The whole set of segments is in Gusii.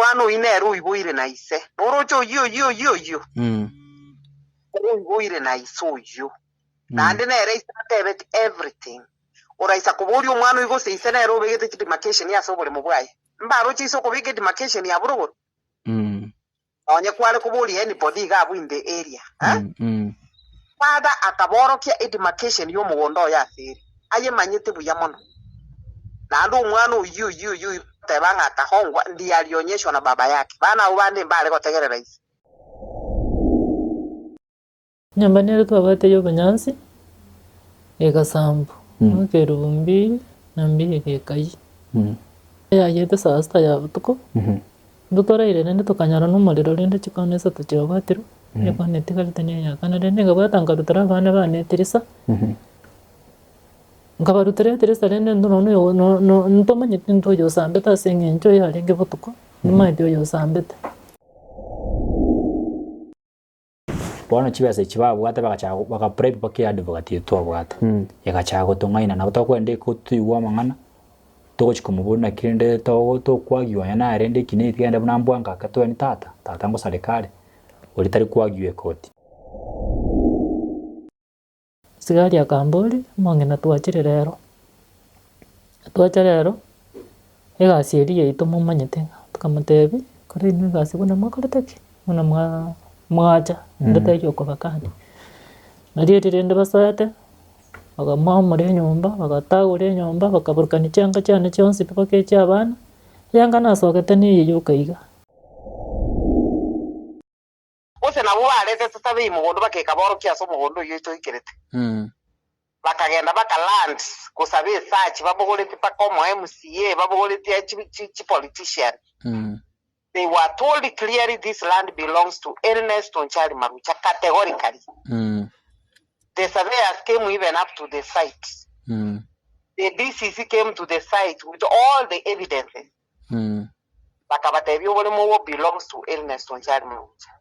Omwana oyio nere oiboire na ise. Noroche oyio oyio oyio oyio? Ere oiboire na ise oyio. Naende nere ise atebeti everything. Oraisa koboria omwana oyio gose ise nere obegete chidemarcation ase oboremo bwaye. Mbaroche ise okobeka edemarcation ya borogoro? Nonye kware koboria anybody iga abwo in the area. Eh? Father akaborokia edemarcation y'omogondo oye ase ere. Ayemanyete buya mono. Naende omwana oyio oyio oyio oyio goteba ng'a akahongwa ndiye alionyeshwa na baba yake. Bana abwo bande mbare gotegerera ise. Enyomba nere twabwate y'obonyansi, egasambu, mwaka elubu mbili na mbili gekayia. Eyayete saa sita ya botuko, intwe toraire rende tokanyora na omorero rende chikona isato chiabwatirwe, ekona etigarete na eya kane rende nkabwata nkarutera abana bane etirisa, nkabarutera etirisa rende intwe nonya oyo no- no ntomanyeti intwe oyo osambete ase eng'encho yarenge botuko, ntomanyeti oyo osambete. Bono chibesa echi babwate bagachaka baka bribe mpaka eadvocate eye twabwate, egachaka gotong'aina nabo tokoenda ekoti toigwe amang'ana, togochi komoboria naki rende togo tokwagiwa onye naye rende eki na eki genda buna mbwango ake toeni tata, tata ngosareka are, oria tari kwagiwa ekoti. Sigari akamboria, omong'ina twachire rero, twacha rero, egasi eria yaito momanyete ng'a, tokamotebia, kore inwe egasi buna mwakorete ki? Buna mwa mwacha, onde taiyo okobakania. Nario erio rende basoete, bakamwamora enyomba, bagatagora enyomba, bakaburukania chianga chiane chionsi pi mpaka echia abana, eyanga nasogete neye yoka iga. Gose nabwo baretete Sabei mogondo bakaika borokia ase omogondo oyio oitoikerete. Bakagenda baka land gosaba esearch babogoretie mpaka omo MCA babogoretie chi politician. They were told clearly this land belongs to Ernest Onchari Marucha categorically. The surveyors came even up to the site. The DCC came to the site with all the evidences. Bakabatebia oboremo obo belongs to Ernest Onchari Marucha.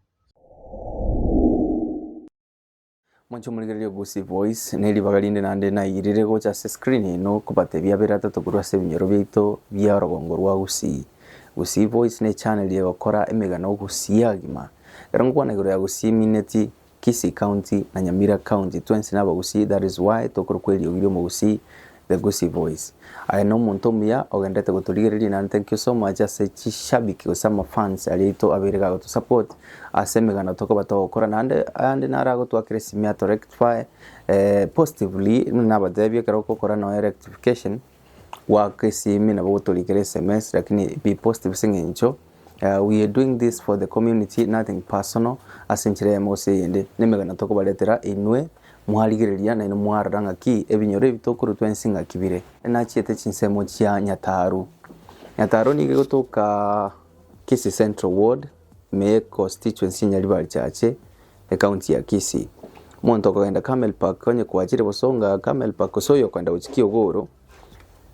Mwanche omorigereria o Gusii Voice, ne ribaga rinde naende nairire gocha ase screen eno kobatebia abere atato korwa ase ebinyoro biaito bia orogongo rwa Gusii. Gusii Voice ne echannel egokora emegano Gusii agima. Ekero ngokwana igoro ya Gusii mineti Kisii County na Nyamira County twensi nabagusii that is why tokorokwa eriogi ri'omogusii the Gusii voice. Aye nomonto omuya ogenderete gotorigereria naende thank you so much ase chishabiki gose amafans aria aito abeire gagotosupport ase emegano tokoba togokora naende ayande naro agotwakera esimi ato rectify positively buna nabatebia ekero ogokora nonya rectification goaka esimi nabo ogotorikera sms lakini be positive ase eng'encho we are doing this for the community nothing personal ase enchera eyemo gose eyende. Na emegano tokobaretera inwe mwarigereria nainwe mwarora ng'aki ebinyoro ebi tokorwa twensi ng'aki bire. Nachiete chinsemo chia Nyataru. Nyataru nigo egotoka Kisii Central Ward, ime ye constituency ya Nyaribari Chache, ecounty ya Kisii. Omonto okogenda Camel Park onye kwachire bosonga Camel Park gose oyo okogenda gochia Kiogoro,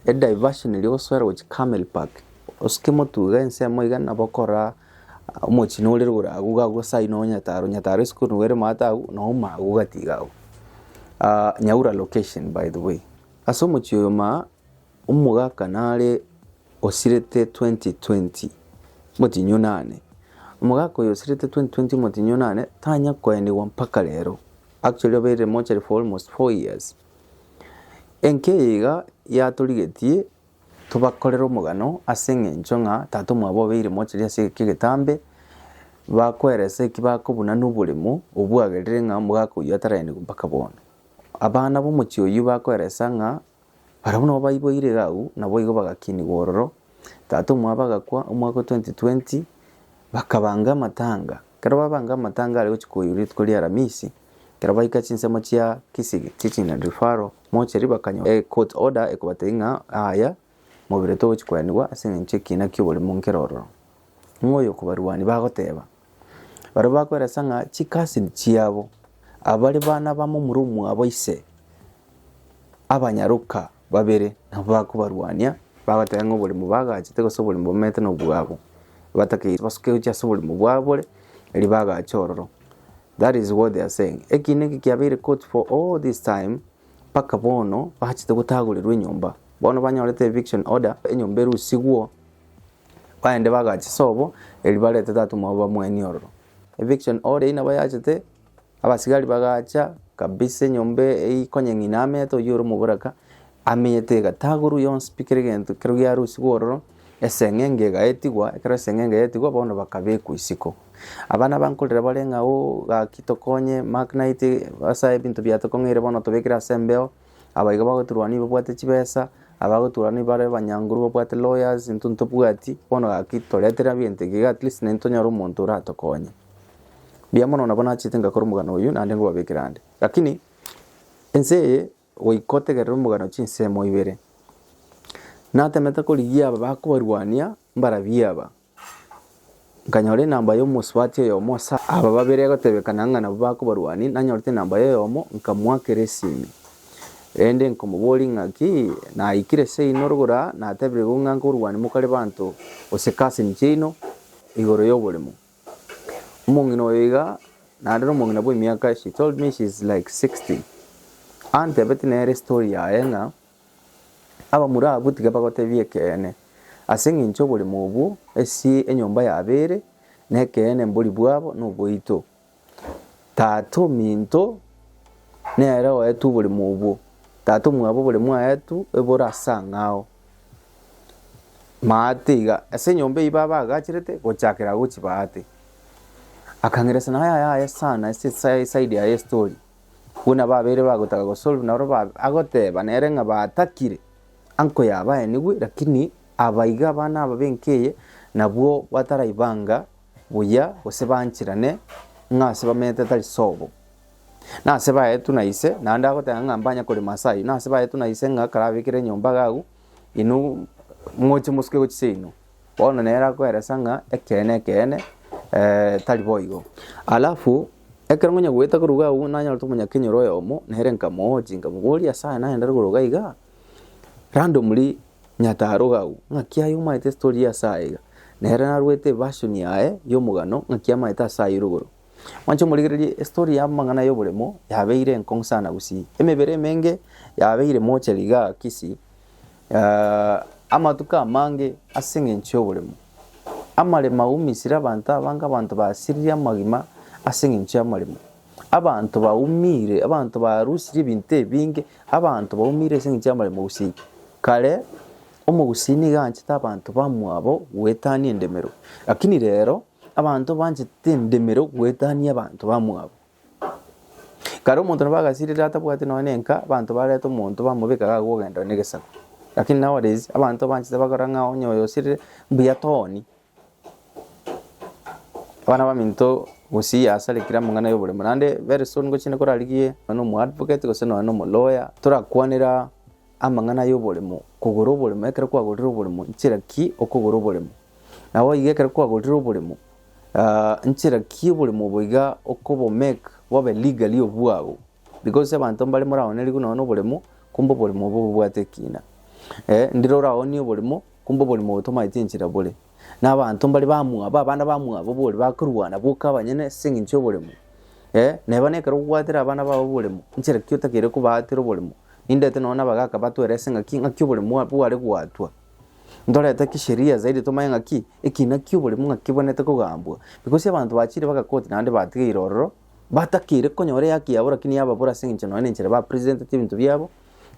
ediversion eria ogosoera gochia Camel Park, osuke motwe iga ensemo iga nabo okora omochie nore rogoro agwo iga agwo ase aywo noo Nyataro, Nyataro esukuru nigo ere maate agwo, noo magwo gati iga agwo. Nyaura location by the way. Ase omochie oyo maa, omogaka nare osirete 2020 omotienyi onane, omogaka oyo osirete 2020 omotienyi onane tanya koenigwa mpaka rero, actually obeire mortuary for almost 4 years. Enka eye iga yatorigetie tobakorere omogano ase eng'encho ng'a tata omwabo obeire mortuary ase egeka egetambe, bakoeresa eki bakobuna na oboremo obwagerire ng'a omogaka oyio ataraenigwa mpaka bono. Abana b'omochie oyio bakoeresa ng'a Barabwo nabo baiboire iga agwo, naboigo bagakinigwa ororo. Tata omwabo agakwa omwaka o 2020, bakabanga amatanga. Ekero babanga amatanga are gochia koywa rituko ria Aramisi, ekero baika chinsemo chia Kisii Teaching and Referral Mortuary bakanyora ecourt order ekobatebia ng'a aya mobere togochia koenigwa ase eng'encho ekina ki'oborimo nkere ororo. Ng'o oyo okobarwania bagoteba? Barabwo bakoeresa ng'a chicousin chiabo, abare bana ba momura omwabo ise, abanyaroka babere nabwo bakobarwania, bagoteba ng'a oboremo bagachete gose oboremo bomete nobwabo, batakeire basuke gochia ase oboremo bwabo bore, erio bagache ororo. That is what they are saying. Ekina eke kiabeire caught for all this time, mpaka bono bachete gotagorerwa enyomba. Bono banyorete eviction order, enyomba erusigwo. Baende bagache sobo, erio barete tata omwabo bamoenie ororo. Eviction order eyio nabo yachete, abasigari bagacha kabisa enyomba eyio konya ng'ina amete oyio ore omoboraka, amenyete iga tagorwa yonsi pi kera egento ekero giarusigwe ororo, eseng'enge egaetigwa, ekero eseng'enge yaetigwa bono bakabekwa isiko. Abana aba nkorera bare ng'a ooh gaki tokonye mark night ase ebinto biatokong'eire bono tobekere ase embeo. Aba iga bagoturwa babwate chibesa, abagoturwa bare abanyanguru babwate lawyers, intwe ntobwati, bono gaki toretere ebinto ebi iga at least naintwe tonyore omonto oratokonye. Mbuya mono nabo nachete ngakora omogano oywo naende nkobabekera ande. Lakini, ense eye goika otegerere omogano chinsemo ibere, natemete korigia aba bakobarwania mbarabwo aba. Nkanyora enamba y'omosubati oyomo ase aba babere egotebekana ng'a nabwo bakobarwania, nanyorete enamba y'oyomo, nkamoakera esimi. Rende nkomoboria ng'aki, naikire seino rogoro aa, natebire igo ng'a nkorwania mokare banto gose cousin chiaino igoro y'oboremo. Omong'ina oyo iga, naende nomong'ina bw'emiaka, she told me she is like 60, antebetie nere estory yaye ng'a. Abamura abwo tiga bagotebie ekeene, ase engencho oboremo obwo ase enyomba yabeire, nekeene mbori bwabo nobwaito. Tata ominto nere oetwe oboremo obwo, tata omwabo oboremo aetwe ebore ase ang'ao. Maate iga, ase enyomba eyio babagacherete gochakera gochia baate. Akang'eresa naye yaya sana ase eside yaye estory. Buna babeire bagotaka gosolve naro ba agoteba nere ng'a batakire anko yabaenigwe lakini aba iga abana aba b'enka eye nabwo bataraibanga buya gose bancherane ng'a ase bamenyete tari sobo. Na ase baetwe na ise naende agoteba ng'a mbanya korema ase ayio, na ase baetwe na ise ng'a karabekere enyomba iga agwo inwe moche mosuke gochia seino. Bono nere akoeresa ng'a ekeene ekeene tari boigo. Alafu ekero ngonya goeta korwa iga agwo nanyorete omonyakenyoro oyomo nere nkamoochi nkamoboria ase aya naenda rogoro iga iga, randomly nyataro iga agwo, ng'aki aye omaete estory ya ase aya iga? Nere narwete eversion yaye ya omogano ng'aki amaete ase aywo rogoro. Mwanche omorigererie estory ya amang'ana ya oboremo yabeire enkong'u sana gusii. Emebere emenge yabeire mochari igaa Kisii. Amatuko amange ase engencho y'oboremo, amaremo aumisire abanto abange, abanto basiririe amagima ase engencho y'amaremo. Abanto baumire, abanto barusirie ebinto ebinge, abanto baumire ase engencho y'amaremo gusii. Kare, omogusii nigo anchete abanto bamwabo goetania endemero, lakini rero, abanto banchete endemero goetania abanto bamwabo. Kare omonto nabo agasirire atabwati nonya na enka, abanto bareta omonto bamobeka iga agogenderera na egesaku. Lakini nowadays, abanto banchete bakora ng'a onye oyo osirire, mbuya tooni. Abana baminto gusii asarekire amang'ana ya oboremo naende very soon ngochia korarigie nonya na omo advocate gose nonya na omo lawyer, torakwanera amang'ana ya oboremo, kogora oboremo ekero kwagorire oboremo nchera ki okogora oboremo. Nabo iga ekero kwagorire oboremo. Nchera ki oboremo obo iga okobomake bobe legally obwabo? Because abanto mbare moraonerigwe nonya na oboremo, kumbe oboremo obo bobwate ekina. Ndire oraonie oboremo, kumbe oboremo obo tomaeti enchera bore. Na abanto mbare bamwabo, abana bamwabo bori bakorwana boka abanyene ase eng'encho ya oboremo. Neba na ekero ogwatera abana bao oboremo, nchera ki otakeire kobaatera oboremo? Nindete nonya na abagaka batwerese ng'aki ng'aki oboremo bware goatwa. Ntorete kisheria zaidi tomanye ng'aki ekina ki'oborimo ng'aki kebwenerete kogambwa, because abanto bachire bagakoti naende batigeire ororo, batakeire konyora ehaki yabo lakini yababora ase eng'encho nonya na enchera ba presenteti ebinto biabo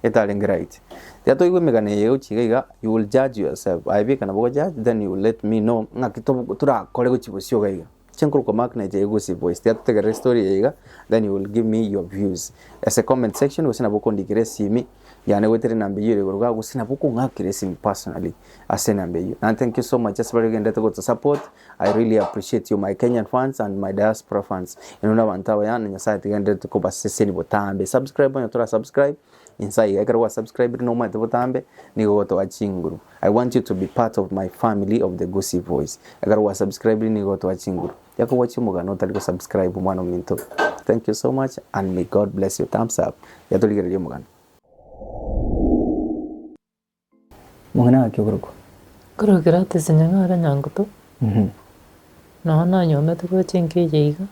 etarenge right. Tiga toigwe emegano eye gochia iga iga, you will judge yourself, aye bieka nabo ogojudge then you will let me know ng'aki tobo torakore gochia bosio iga iga. Inche nkorokwa Mark na inche Gusii Voice. Tiga totegerere estory eye iga then you will give me your views ase comment section gose nabo okondikera esimi yane goetera enamba eywo ere igoro igaa gose nabo okong'akera esimi personally ase enamba eywo. Naende thank you so much ase baria ogenderete goto support I really appreciate you my Kenyan fans and my diaspora fans. Inwe na abanto abaya na Nyasaye tigenderete kobaseseni botambe. Subscribe onye tora subscribe inse aiga ekero gwa subscribire nomanyete botambe nigo ogotoa chinguru. I want you to be part of my family of the Gusii voice. Ekero gwa subscribire nigo ogotoa chinguru. Yakobwachia omogano otari go subscribe omwana ominto. Thank you so much and may God bless you. Thumbs up. Yatorigereria omogano. Mong'ina gaki okorokwa. Korwa Gladys Nyang'ara Nyanguto, nao nanyomete gocha enka eye iga,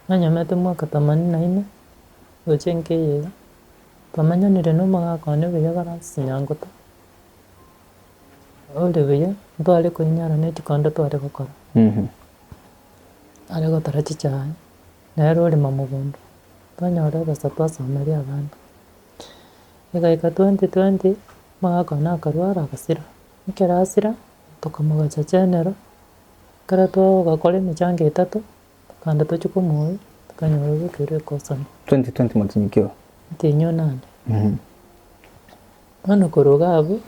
nanyomete mwaka themanini na ine, gocha enka eye iga, twamenyanire na omogaka one buya Gladys Nyanguto. ore buya, ntware koinyora ne chikondo tware gokora. Are gotora chichae, nere orema mogondo, twanyora ebesa twasomeria abana. Egaika 2020, omogaka one akarwara agasira, ekero asira, tokamogacha general, ekero twagakora emechango etato, tokagenda tochia komoyia, tokanyora obekeirwe ekosoni. 2020 motinyikio? Ntinywa nane. Bono korwa iga abwo,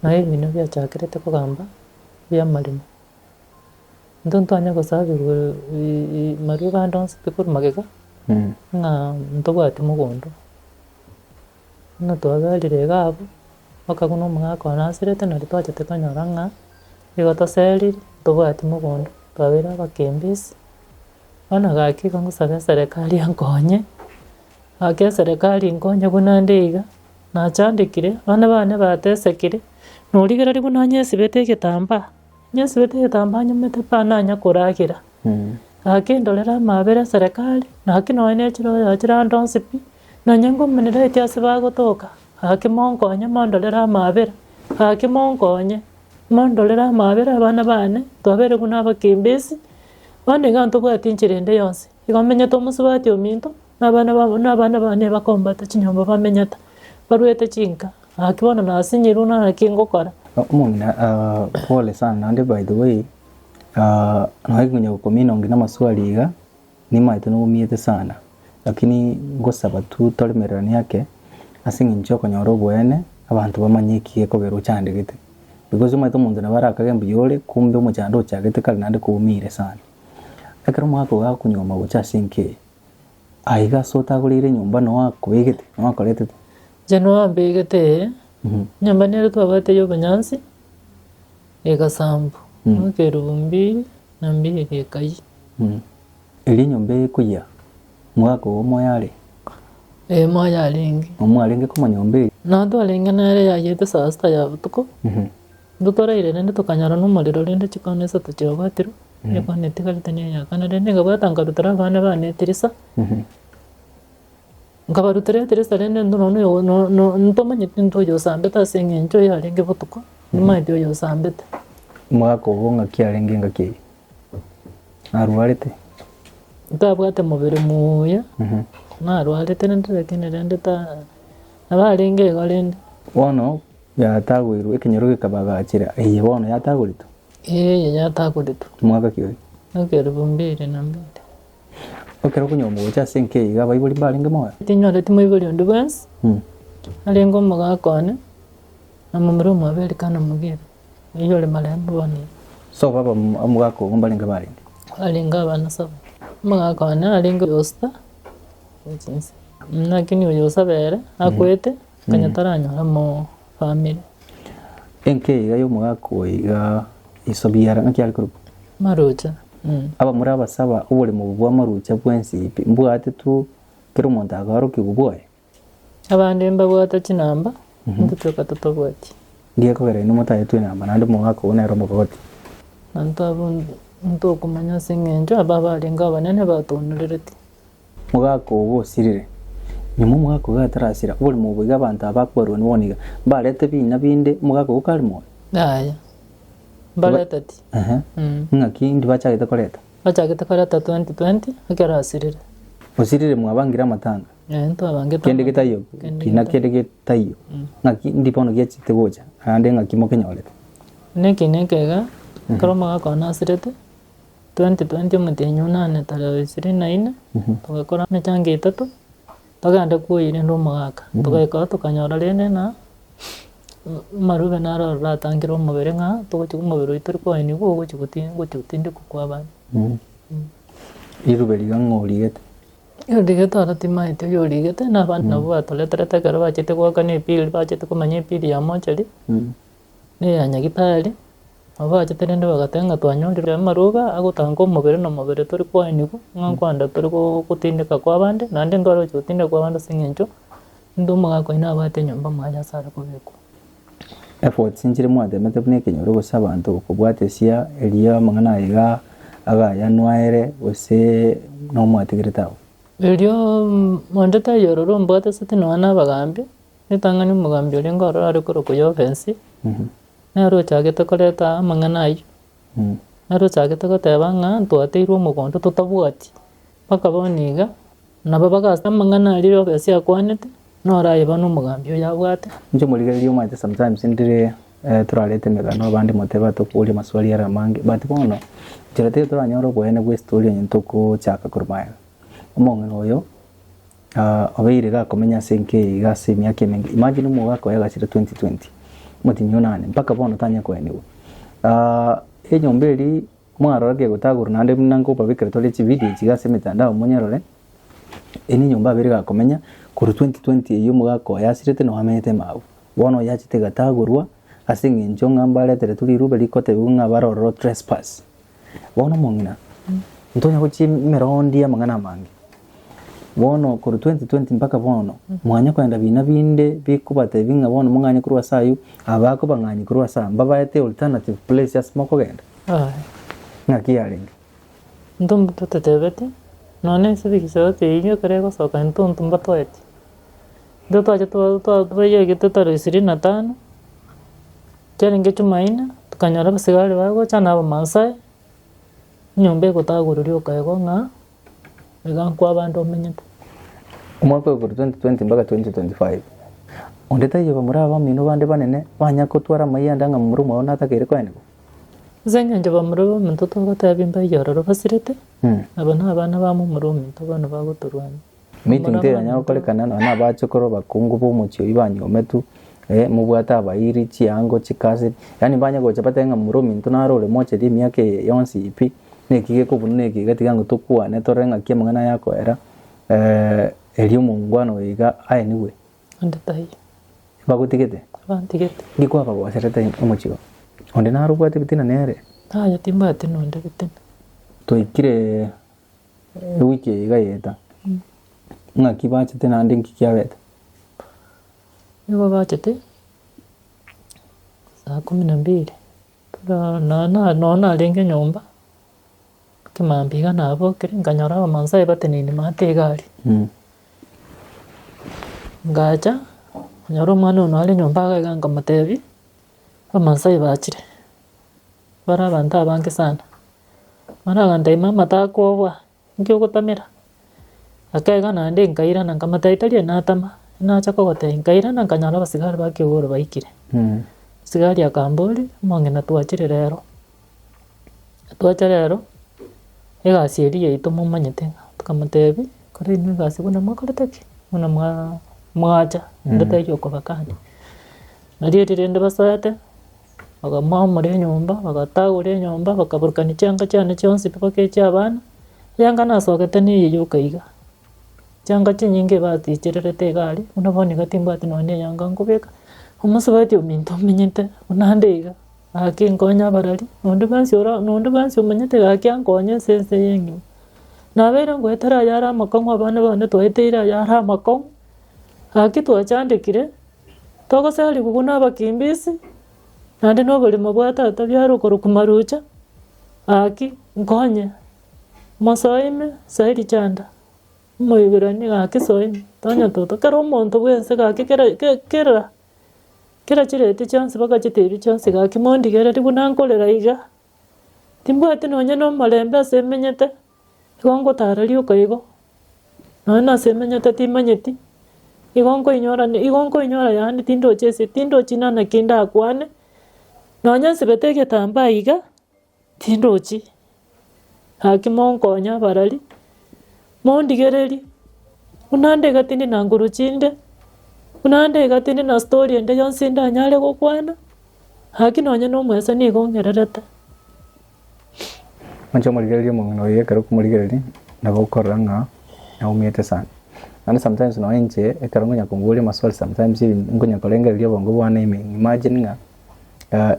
naye ebinto biachakerete kogamba bi'amaremo. Intwe ntwanya gosabirwa marube ande onsi pi korwa magega, ng'a ntobwati mogondo. Buna twaberire iga abwo, mpaka buna omogaka one asirete nario twachete konyora ng'a nigo toserire, ntobwati mogondo, twabeire abakembezi. Bono gaki igo ngosaba eserekari enkonye, gaki eserekari nkonye buna nde iga, nachandekire, abana bane batesekire, norigereria buna nyesibete egetambaa. Nyesibete egetambaa nyomete pa nanya koragera. Gaki ndorere amabera eserekari, gaki nonye ne chiroyo chirande onsi pi, nonye ngomenereti ase bagotoka, gaki monkonye mondorere amabera, gaki monkonye, mondorere amabera abana bane, twabeire buna abakimbisi, bono iga ntobwati enchera ende yonsi, igo menyete omosubati ominto, na abana babo na abana bane bakombata chinyomba bamenyete, barwete chinka. Gaki bono nasinyirwe naki ngokora. Omong'ina ah, pole sana naende by the way ah, nonya konya gokomina onge namaswali iga nimaete nogomiete sana lakini ngosaba tu toremereranie ake ase eng'encho yokonyora oboene abanto bamanye eki gekogera ochandegete because omanyete omonto nabo arakage mbuya ore kumbe omochando ochagete kare naende koumiire sana. Ekero omogaka ogo akonyuoma gocha ase enka eye. Aiga ase otagoreire enyomba noo akobegete, noo akoretete. Inche noo ambegete ee, enyomba nere twabwate ya obonyansi, egasambu, mwaka elufu mbili na mbili ekayia. Erio enyomba eye ekoyia, omogaka ogo moyo are? Ee moyo arenge. Nomwarenge koma nyomba eria? Nabo twarenge nere yayiete saa sita ya botuko. Intwe toraire rende tokanyora na omorero rende chikona isato chiabwatirwe, ekona etigarete na eya kane rende nkabwata nkarutera abana bane etirisa, nkabarutera etirisa rende intwe nonya oyo no- no ntomanyeti intwe oyo osambete ase eng'encho yarenge botuko, ntomanyeti oyo osambete. Omogaka obo ng'aki arenge engaki eyio? Narwarete? Ntabwate mobere muya, narwarete rende lakini rende ta nabo arenge igo rende. Bono Yatagoirwe, ekenyoro gekabagachera, Eye bono yatagoretwe? Eye yatagoretwe. Omwaka ki oyo? Mwaka elfu mbili na mbili. Ekero okonyora omogocha ase enka eye iga abaibori mbarenge moyo? Tinyoreti moibori onde bwensi, arenge omogaka one, na momura omwabo Elikana Omogiri, oyio ore marehemu bono iga. So baba omogaka ogo mbarenge barenge? Barenge abana saba. Omogaka one arenge Osita, lakini oyo osaba ere akwete. Konya taranyora mo family. Enka eye iga y'omogaka oyo iga iso biara ng'aki are korokwa? Marocha. Abamura abasaba oboremo obo bwa marocha bwensi pi mbwate tu kera omonto akaorokigwa bwoye. Abande mbabwate chinamba, intwe toka totobwati. Ndiekogera inwe motaetwe enamba naende omogaka ogo nere omokogoti. Abanto abwo ntokomanya ase eng'encho aba abarenge abanene batonorereti. Omogaka ogo osirire. Nyuma omogaka ogo atarasira, oborimo obo iga abanto aba bakobarwa bono iga, mbarete bina binde omogaka ogo kare moyo? Yaya, mbareteti. Ehe. Ng'aki indi bachagete koreta? Bachagete koreta 2020 ekero asirire. Osirire mwabangire amatanga? Eh, ntwabangete Kende amatanga. getaiyo, Kende kina getaiyo. kende getaiyo. Ng'aki indi bono giachete gocha, naende ng'aki mokenyorete? Neki neke iga, ekero omogaka one asirete, 2020 omotienyi onane tarehe ishirini na inne, togakora emechango etato, togende kwoyia rende omogaka. Togaika oo tokanyora rende ng'a amarube naro ororo atangire omobere ng'a togochi omobere oito tori koeniwa ogochi goti gochi gotindekwa kwa abande. Rirube riria ng'o origete? Origete oro timaeti oyo origete, na abande nabwo batoreterete ekero bachete goakana ebill bachete komanya ebill ya mochari. Na eya Nyagitari, nabo bachete rende bagateba ng'a twanyorire amaroba agotanga omobere na omobere tori koenigwa, ng'a nkoenda tore gotindeka kwa abande, naende ntware gochia gotindeka kwa abande ase eng'encho, rende omogaka oyio nabwate enyomba mwaye ase are kobekwa. Efforts nchire mwatemete buna ekenyoro gose abanto kobwata esia eria amang'ana aya iga agayanwa ere gose nomwatigerete abwo? Erio onde taiyo ororo ombwate ase tinonya na abagambi, Ritang'ani omogambi orenge ororo are korokwa Yofensi. Nere ochagete koreta amang'ana ayio. Nere ochagete goteba ng'a ntwateirwe omogondo totabwati, mpaka bono iga, nabo bagasa amang'ana aria Yobesi akwanete, noro aye bono omogambi oyo abwate. Inche omorigereria omanyete sometimes ndire torarete emegano abande motebe atokoria amaswali are amange but bono nchera teiyo toranyore oboene bwa estory onye ntokochaka korwa magega. Omong'ina oyo obeire gakomenya ase enka eye iga ase emiaka emenge, imagine omogaka oye agachire 2020 omotienyi onane mpaka bono tanya koenigwa. Enyomba eria mwarora kegotagorwa naende buna nkobabekera tore chividio echi iga ase emetandao monyerore, eye nenyomba abeire gakomenya korwa 2020 eywo omogaka oye asirete noo amenyete mabu. Bono yachete egatagorwa ase eng'encho ng'a mbareteretwe rirube rikotebiwa ng'a bare ororo trespass. Bono omong'ina, ntonya gochia emerondi amang'ana amange. Bono korwa 2020 mpaka bono, mwanya kogenda bina binde bikobatebia ng'a bono mong'anye korwa ase aywo, aba bakobang'anyia korwa ase aa, mbabaete alternative place ase mokogenda. Aye. Ng'aki yarenge? Intwe totetebeti, nonya ase ebigisoti eyio ekero egosoka intwe intwe mbatoeti. Intwe twacha twa twa twaiyegete tarehe ishirini na tano, Chiarenge Jumaine, tokanyora abasigari bagocha na Abamaasai, enyomba egotagorwa okaigwa ng'a iga nkwa abande omenyete. Omwaka oyo korwa 2020 mpaka 2025, onde taiyo bamura abamino bande banene banya kotwara amaiyo ande ng'a momura omwabo natakeire koenigwa. Ase eng'encho bamura baminto togotebia mbaiyo ororo basirete, aba nabana ba momura ominto bono bagotorwania. Meeting teyanya gokorekana nonya na abachokoro abakungu b'omochie oyio banyometwe, eh, mobwate abairi, chiango, chikaseni, yaani banye gocha batebe ng'a momura ominto naro ore mocheri emiaka eye yonsi pi, neki gekobuna neki iga tiga ng'o tokwane torore ng'aki amang'ana aya akoera, erio omongwana oyo iga aenigwe. Onde taiyo. Bagotigete? Bantigete. Nki kwabagoserete omochie oyo? Onde naro obwate ebitina nere? Yaya timbwati nonde ebitina. Twaikire Ewiki eye iga yaeta, ng'aki bachete naende nki kiabete? Nigo bachete saa kumi na mbili, tora na na nonye narenge nyomba, ekemambia iga nabokire nkanyora abamansae bateneine maate egari. Ngacha, nkanyora omwana one are nyomba iga iga nkamotebia, abamansae bachire, bare abanto abange sana. Bono agantebia mama takoboa, inki ogotamera? Akaiga naende nkairana nkamotebia tari natama, nacha kogotebia nkairana nkanyora abasigari ba kiogoro baikire. Omosigari akamboria, omong'ina twachire rero, twacha rero, egasi eria yaito momanyete ng'a tokamotebia, kore inwe egasi buna mwakorete ki? Buna mwa mwacha, onde taiyo okobakania. Nario riria rende basoete. Bakamoamora enyomba, bagatagora enyomba, bakaburukania chianga chiane chionsi pi mpaka echia abana, eyanga nasogete neye yoka iga. Chianga chinyinge batichererete iga aria, buna bono iga timbwati nonye na eyanga nkobeka, omosubati ominto omenyete buna ande iga, gaki nkonye abarari, nonde bwensi ora nonde bwensi omanyete gaki ankonye ase ense eye engima. Nabeire ngoetera ayare amakong'u abana bane twaeteire ayare amakong'u, gaki twachandekire. Togoserigwa buna abakimbisi, naende noborimo bwa tata biare okorokwa marucha, gaki nkonye, mosoe ime, soe richanda, omoiberania gaki soe ime, tonya toto. Kera omonto bwensi gaki kera ke kera kera chireti chionsi mpaka chitibi chionsi gaki mondigererie buna nkorera iga, timbwati nonye na omorembe ase emenyete, igo ngotara rioka igo. Nonya nase emenyete timanyeti, igo nkoinyora igo nkoinyora yaani tindochi ase tindochi na naki ndakwane, nonya nsibete egetambaa iga, tindochi. Gaki monkonye abarari, mondigererie, buna nde iga tindi na nguru chinde, buna nde iga tindi na story ende yonsi ndanyare gokwana, gaki nonya na omwesa nigo ong'ererete. Inche omorigereria omong'ina oyo ekero okomorigereria, nabo okorora ng'a naumiete sana. Naende sometimes nonye inche, ekero nkonya komoboria amaswali sometimes nkonya korengereria obongo bwane ime, imagine ng'a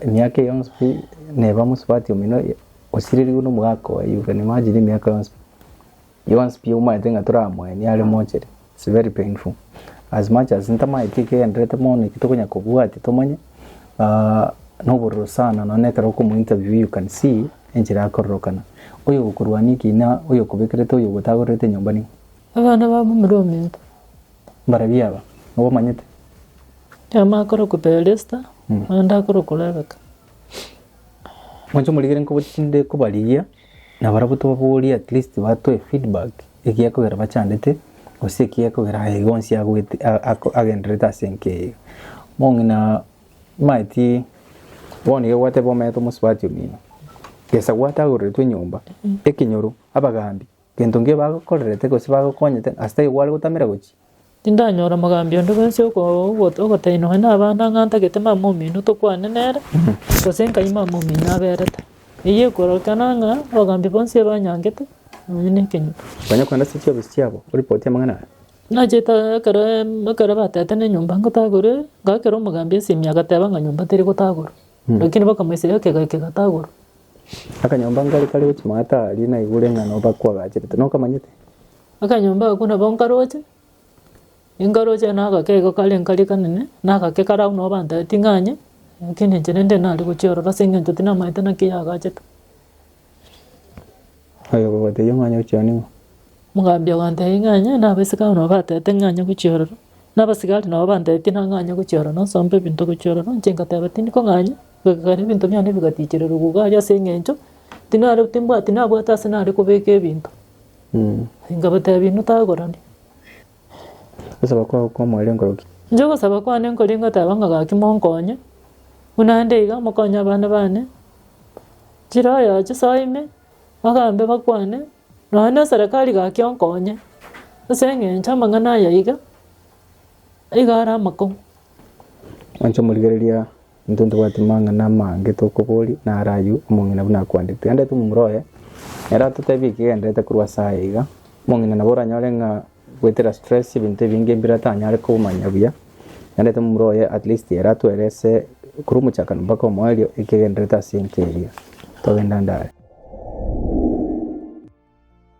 emiaka eye yonsi pi, neba mosubati omino osirerigwe na omogaka oye, you can imagine emiaka yonsi pi, yonsi pi omanyete ng'a toramoenie are mochere, it's very painful. As much as ntamaeti ekegendererete mono eki tokonya kobwatia tomanye, nobororo sana nonye ekero okomo interview you can see enchera akororokana. Oyo okorwania ekina, oyo okobekerete, oyo ogotagorerete enyomba ning'o? Abana ba momura ominto. Mbarabwo aba, nobamanyete? Oyomo akorokwa Pelista, oyonde akorokwa Rebeka. Mwanche omorigere nkobochinde kobarigia, na barabwo tobaborie at least batoe feedback egiakogera bachandete, gose ekiakogera aye iga onsi agoete agendererete ase enka eye iga. Mong'ina maeti bono iga gwateba omanyete omosubati omino, gesa gwatagoreretwe enyomba, ekenyoro, abagambi, gento nki bagokorerete gose bagokonyete ase taiyo kware gotamera gochia. Tindanyora mogambi onde bwensi ogotebia nonya na abana ng'a ntagete mama omino tokwane nere, gose nkai mama omino aberete. Eyio ekororekana ng'a abagambi bonsi ebanyangete nonya na ekenyoro. Konya kogenda ase chiofisi chiabo oripoti amang'ana aya. Nachete ekero ekero batete na enyomba ngotagorwe, ngakera omogambi esimi agateba ng'a nyomba teri gotagorwa, lakini bakamoisia ekegaki kegatagorwa. Akanyomba nkare kare gochia maate aria naigure ng'a nabo bakoagacherete, nokamanyete? Akanyomba akwo nabo nkaroche, inkaroche na agake igo kare nkare kanene, na agake kare abwo nabo bantebetie ng'anye, lakini inche rende nare gochia ororo ase eng'encho tinamaete naki yagachete. Oyo ogogotebia omanye gochia ororo ning'o? Omogambi agantebia ng'anye, na abaiseke abwo nabo batebete ng'anye gochia ororo, na abasigari nabo bantebetie nang'anye gochia ororo, nsombe ebinto gochia ororo, inche ngateba tindi kong'anya, goika ebinto biane bigatichererwa iga aria ase eng'encho, tinare timbwati nabwate ase nare kobeka ebinto. Nkabatebia inwe tagorani. Ogosaba kwao kw'omoerio nkoroki? Inche ogosaba kwane nkoria ngoteba ng'a gaki monkonye, buna inde iga mokonye abana bane, chiroyo chisoe ime, bagambe bakwane, nonya na eserekari gaki onkonye, ase eng'encho amang'ana aya iga, iga are amakong'u. Mwanche omorigereria Intwe ntobwati mang'ana amange tokoboria, naro ayio omong'ina buna akwandete. Genda omomura oye, nere atotebie eki kegendererete korwa ase aye iga. Omong'ina nabo oranyore ng'a goetera stress ebinto ebinge mbire atanyare komanya buya. Genda omomura oye at least ere atoerese korwa omochakano mpaka omoerio ekegendererete ase enka eria. Togenda ande are.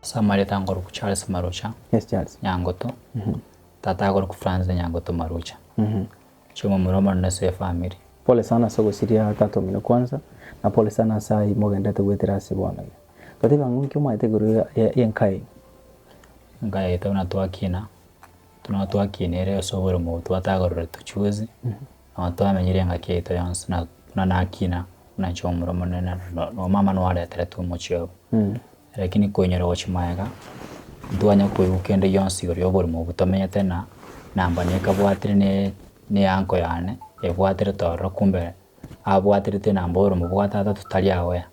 Ase amarieta nkorokwa Charles Marucha, Yes Charles. Nyangoto, tata akorokwa Francis Nyangoto Marucha. Chiomomura omonene ase efamiri. Pole sana ase ogosiria tata omino kwanza, na pole sana ase ayio mogenderete goetera ase bono iga. Totebe ang'o nki omanyete igoro ya enka yaino? Enka yaito buna twakina, buna twakina ere ase oboremo obo twatagororetwe chuzi, nabo twamenyire engaki yaito yonsi na buna nakina, buna inche omomura omonene na mama nwareteretwe omochie obo. Lakini koinyora gochia magega, ntwanya koigwa kende gionsi igoro ya oborimo obwo tomenyete na namba nekabwatire ne ne eanko yane, ebwaterete ororo kumbe abwaterete enamba oborimo bwa tata totari aware.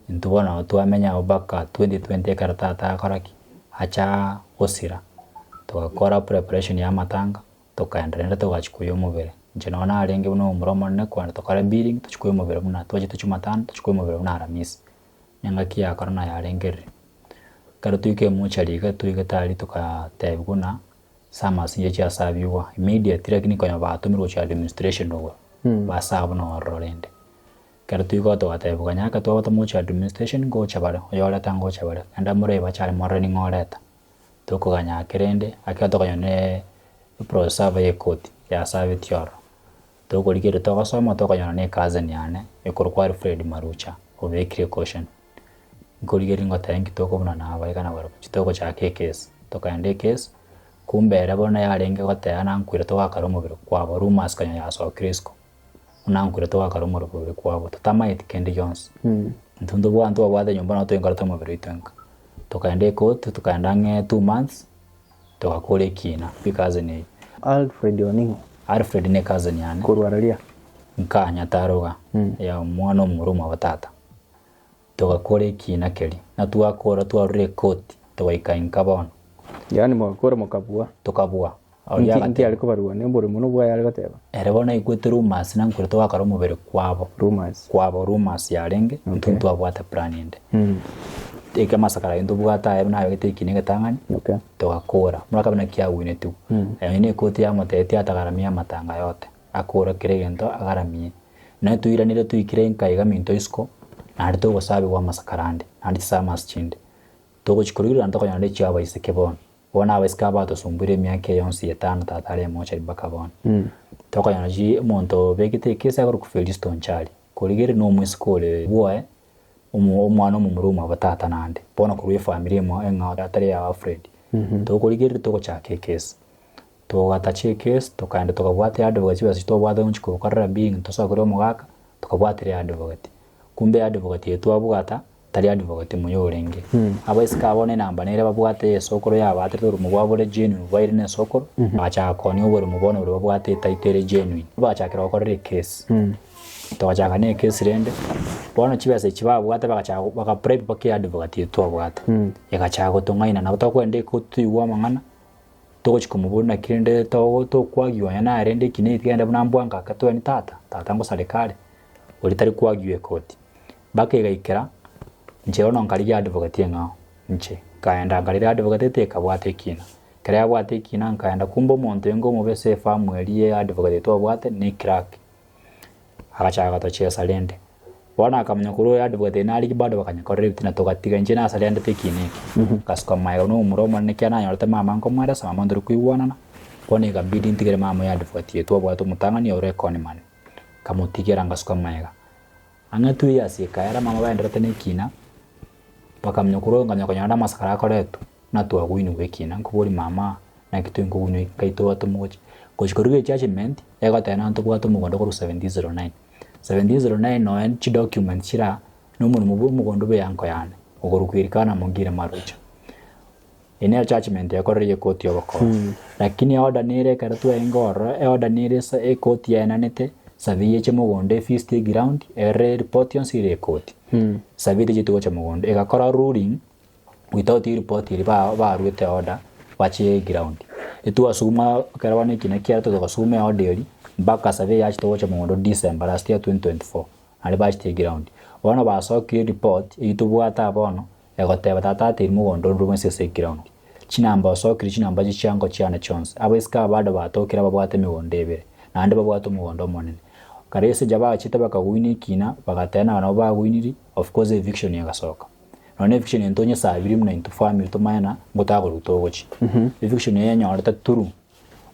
Intwe bono nabo twamenya abwo mpaka 2020 ekero tata akora ki? Acha gosira, togakora preparation ya amatanga, tokaenda rende togachia koiywa omobere. Inche nonye narenge buna omomura omonene kogenda tokore billing, tochia koiywa omobere buna twachete jumatano, tochia koiywa omobere buna aramisi. Nengaki ya korona yarengerire. Ekero toika emochari iga toigete aria tokatebiwa buna summers inche chiasabigwa immediately lakini konya batomirwe gochia administration igoro, basabu na ororo rende. Ekero toika togatebiwa ganya ake twabata mochie administration ngocha bare, oyoreta ngocha bare, genda morebe bache aria morore ning'o oreta. Tokoganya ake rende, ekero tokonyora ne eproserve ya ekoti yasabetie ororo. Tokorigereria togosoma tokonyora ne ecousin yane ekorokwa Alfred Marucha obekire caution. Nkorigereria ngoteba inki tokobuna na aba iga nabarabwo titogochaka ekesi. Tokaenda ekesi, kumbe ere bono yarenge goteba nankwire togakara omobere kwabo rumours konya yasokire isiko, buna nkwire togakara omorobori kwabo totamaeti kende gionsi. Intwe ntobwate ntwabwate nyomba nabo twenkorete omobere oito nka. Tokaenda ekoti tokaenda ang'e 2 months. Togakora ekiina pi cousin eye. Alfred oning'o? Alfred ne cousin yane. Korwa raria? Nka Nyataroga, ya omwana omomura omwabo tata. Togakora ekiina keria, na twakora twarure ekoti, togaika inka bono. Yaani mogakora mokabua? Tokabua. Oria Inki, inki are kobarua? Ne oborimo nobwaye are goteba? Ere bono aigwete rumours na nkure togakora omobere kwabo. Rumours. Kwabo rumours yarenge, intwe ntwabwate plan ende. Eke amasakara ayio ntobwate aye buna abegete ekina egetang'ani, Okay. togakora. Murakabe naki agwenetigwe. Aye ne ekoti yamotebetie atagaramie amatanga yote, akore kera egento agaramie. Naye toiranire toikire nka iga minto isiko, naende togosabigwa amasakara ande, naende chisamas chinde. Togochia korigereria naende tokonyora naende chia abaiseke bono. Bono abaiseke aba batosumbuire emiaka eye yonsi etano tata are emochari mpaka bono. Tokonyora chi omonto obekete ekesi akorokwa Felisto Onchari, korigereria na omoiseke ore bwoye, omo omwana omomura omwabo tata naende. Bono korwa efamiri emo eng'ao atari ya Alfred. Tokorigereria togochaka ekesi. Togatacha ekesi, tokaenda tokabwata eadvocate chibesa chitobwate gochia kokorera billing tosoe kore omogaka, tokabwatera eadvocate. Kumbe advocate eye twabwata tari advocate muya orenge. Abaiseke aba bono enamba nere babwate ya esokoro yabaterete oboremo bwabo bore genuine baire na esokoro, bagachaka koonia oboremo bono boria babwate etitle ere genuine. Bagachakera gokorera ekesi. Togachaka na ekesi rende, bono chibesa echi babwate bagachaka baka bribe mpaka eadvocate eye twabwate. Egachaka gotong'aina nabo tokoenda ekoti toigwe amang'ana, togochi komoboria naki rende togo tokwagiwa onye naye rende eki na eki genda buna mbwango ake toeni tata, tata ngosareka are, oria tari kwagiwa ekoti. Mpaka egaikera, inche bono nkarigia advocate eng'ao, inche, nkaenda nkarera advocate tekabwata ekina. Ekero yabwate ekina nkaenda kumbe omonto oyo ngomobe ase efamu eria ya advocate twabwate ne eclerk. Agachaka gotochesa rende. Bono akamanya korwa oyo advocate eye narigia bado bakanyekorera ebitina togatiga inche nasarendete ekina eke. Ngasuka magega buna omomura omonene ekiagera nanyorete mama nkomoeresa mama ntori koigwanana, bono ekabidi ntigere mama oyo advocate eye twabwate omotang'ani ore econman. Nkamotigera ngasuka magega. Ang'e 2 years ekaera mama baenderete na ekina, bakamanya korwa oyo nkamanya konyora amasakara akoretwa. Buna twagwinigwa ekina, nkoboria mama, naki twenkogunwa eki nkai tobwate omogochi. Gochia korigia ejudgement, egoteba nonye tobwate omogondo korwa 1709. 1709 nonye chidocuments chire aa, na omoremo bwa omogondo bwa eanko yane, okorokwa Elikana Mogire Marucha. Eye nero judgement ekorire ya ekoti ya obokoro. Lakini eorder nere ekero twarenge ororo, eorder nere ase ekoti yaenanete, survey eche mogondo efixed eground, erore eripoti yonsi ere ekoti. Survey techeti gocha mogondo, egakora ruling. without report eria ba baruete order bache ground. Etwasuguma ekero bono ekina kiaetwe togasuguma eorder eria mpaka survey yachete gocha mogondo December last year 2024 naende bachete ground. Bono basokirie report eywo tobwate aa bono egoteba tata atebirie mogondo onde bwensi ase eground. Chinamba osokirie chinamba chia chiango chiane chionsi, abaiseke aba bado batokire ababwate emegondo ebere naende babwate omogondo omonene. Kare ase inche bachete bakaguina ekina bagateba nabo nabo baguinirie of course eviction egasoka. Nonya na eviction eye ntonyesabiri buna intwe family tomanye na ngotakorwa togochia. Eviction eye enyorete through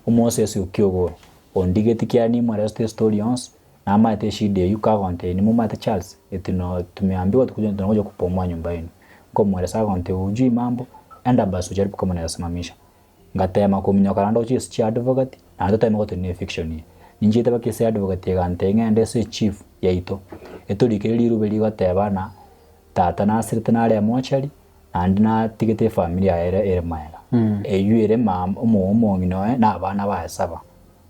omosesi o Kiogoro, ondigeti kiagera nimwereste estory yonsi, namaete eshida eywo kagontebia nimomanyete Charles, eti no tumeambiwa tukuje tunakuja kubomoa nyumba yenu. Nkomoeresa agontebia hujui mambo, enda basi ujaribu kama unaeza simamisha. Ngatema kominyoka naende gochia ase chiadvocate, naende toteme gotenena eviction eye. Ninchiete mpaka ase advocate egantebia ng'ende ase echief yaito, etorikere rirube rigoteba ng'a Tata nasirete nare emochari, naende natigete efamiri yaye ere ere magega. Eywo ere mama omo omong'ina oye na abana baye saba,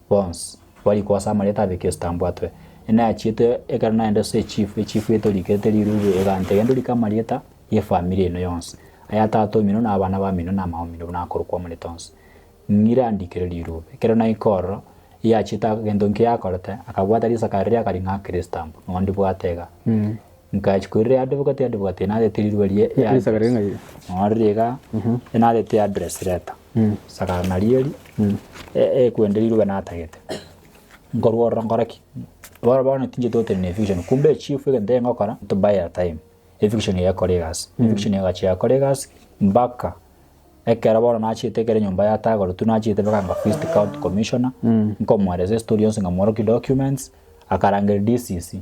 bonsi, barikwa ase amarieta abeke estamp atoe. Nachiete ekero naenda ase echief, echief etorikerete rirubi egantebia genda orike amarieta ya efamiri eno yonsi, aya tata omino na abana bamino na mama omino buna akorokwa amarieta onsi. Ng'ira ndikere rirubi. Ekero naika ororo, yachiete egento nki yakorete, akabwata risakara riria akaring'akera estamp, nonya ndibwate iga. Nkachia koirera advocate, advocate narete rirube rie Risakara address. ring'ai? Nonya rire igaa, narete address letter. Risakara nario eri, ekwende rirube natagete. Nkorwa ororo nkore ki? Bono bono tincheti gotenena eviction, kumbe echief egento egokora, to buy a time, eviction eye ekore egasi. Eviction egachia yakora egasi, mpaka Ekero bono nachiete ekero enyomba yatagoretwe nachiete mpaka nga first county commissioner, nkomoeresa estory yonsi nkamworokia documents, akarangeria DCC.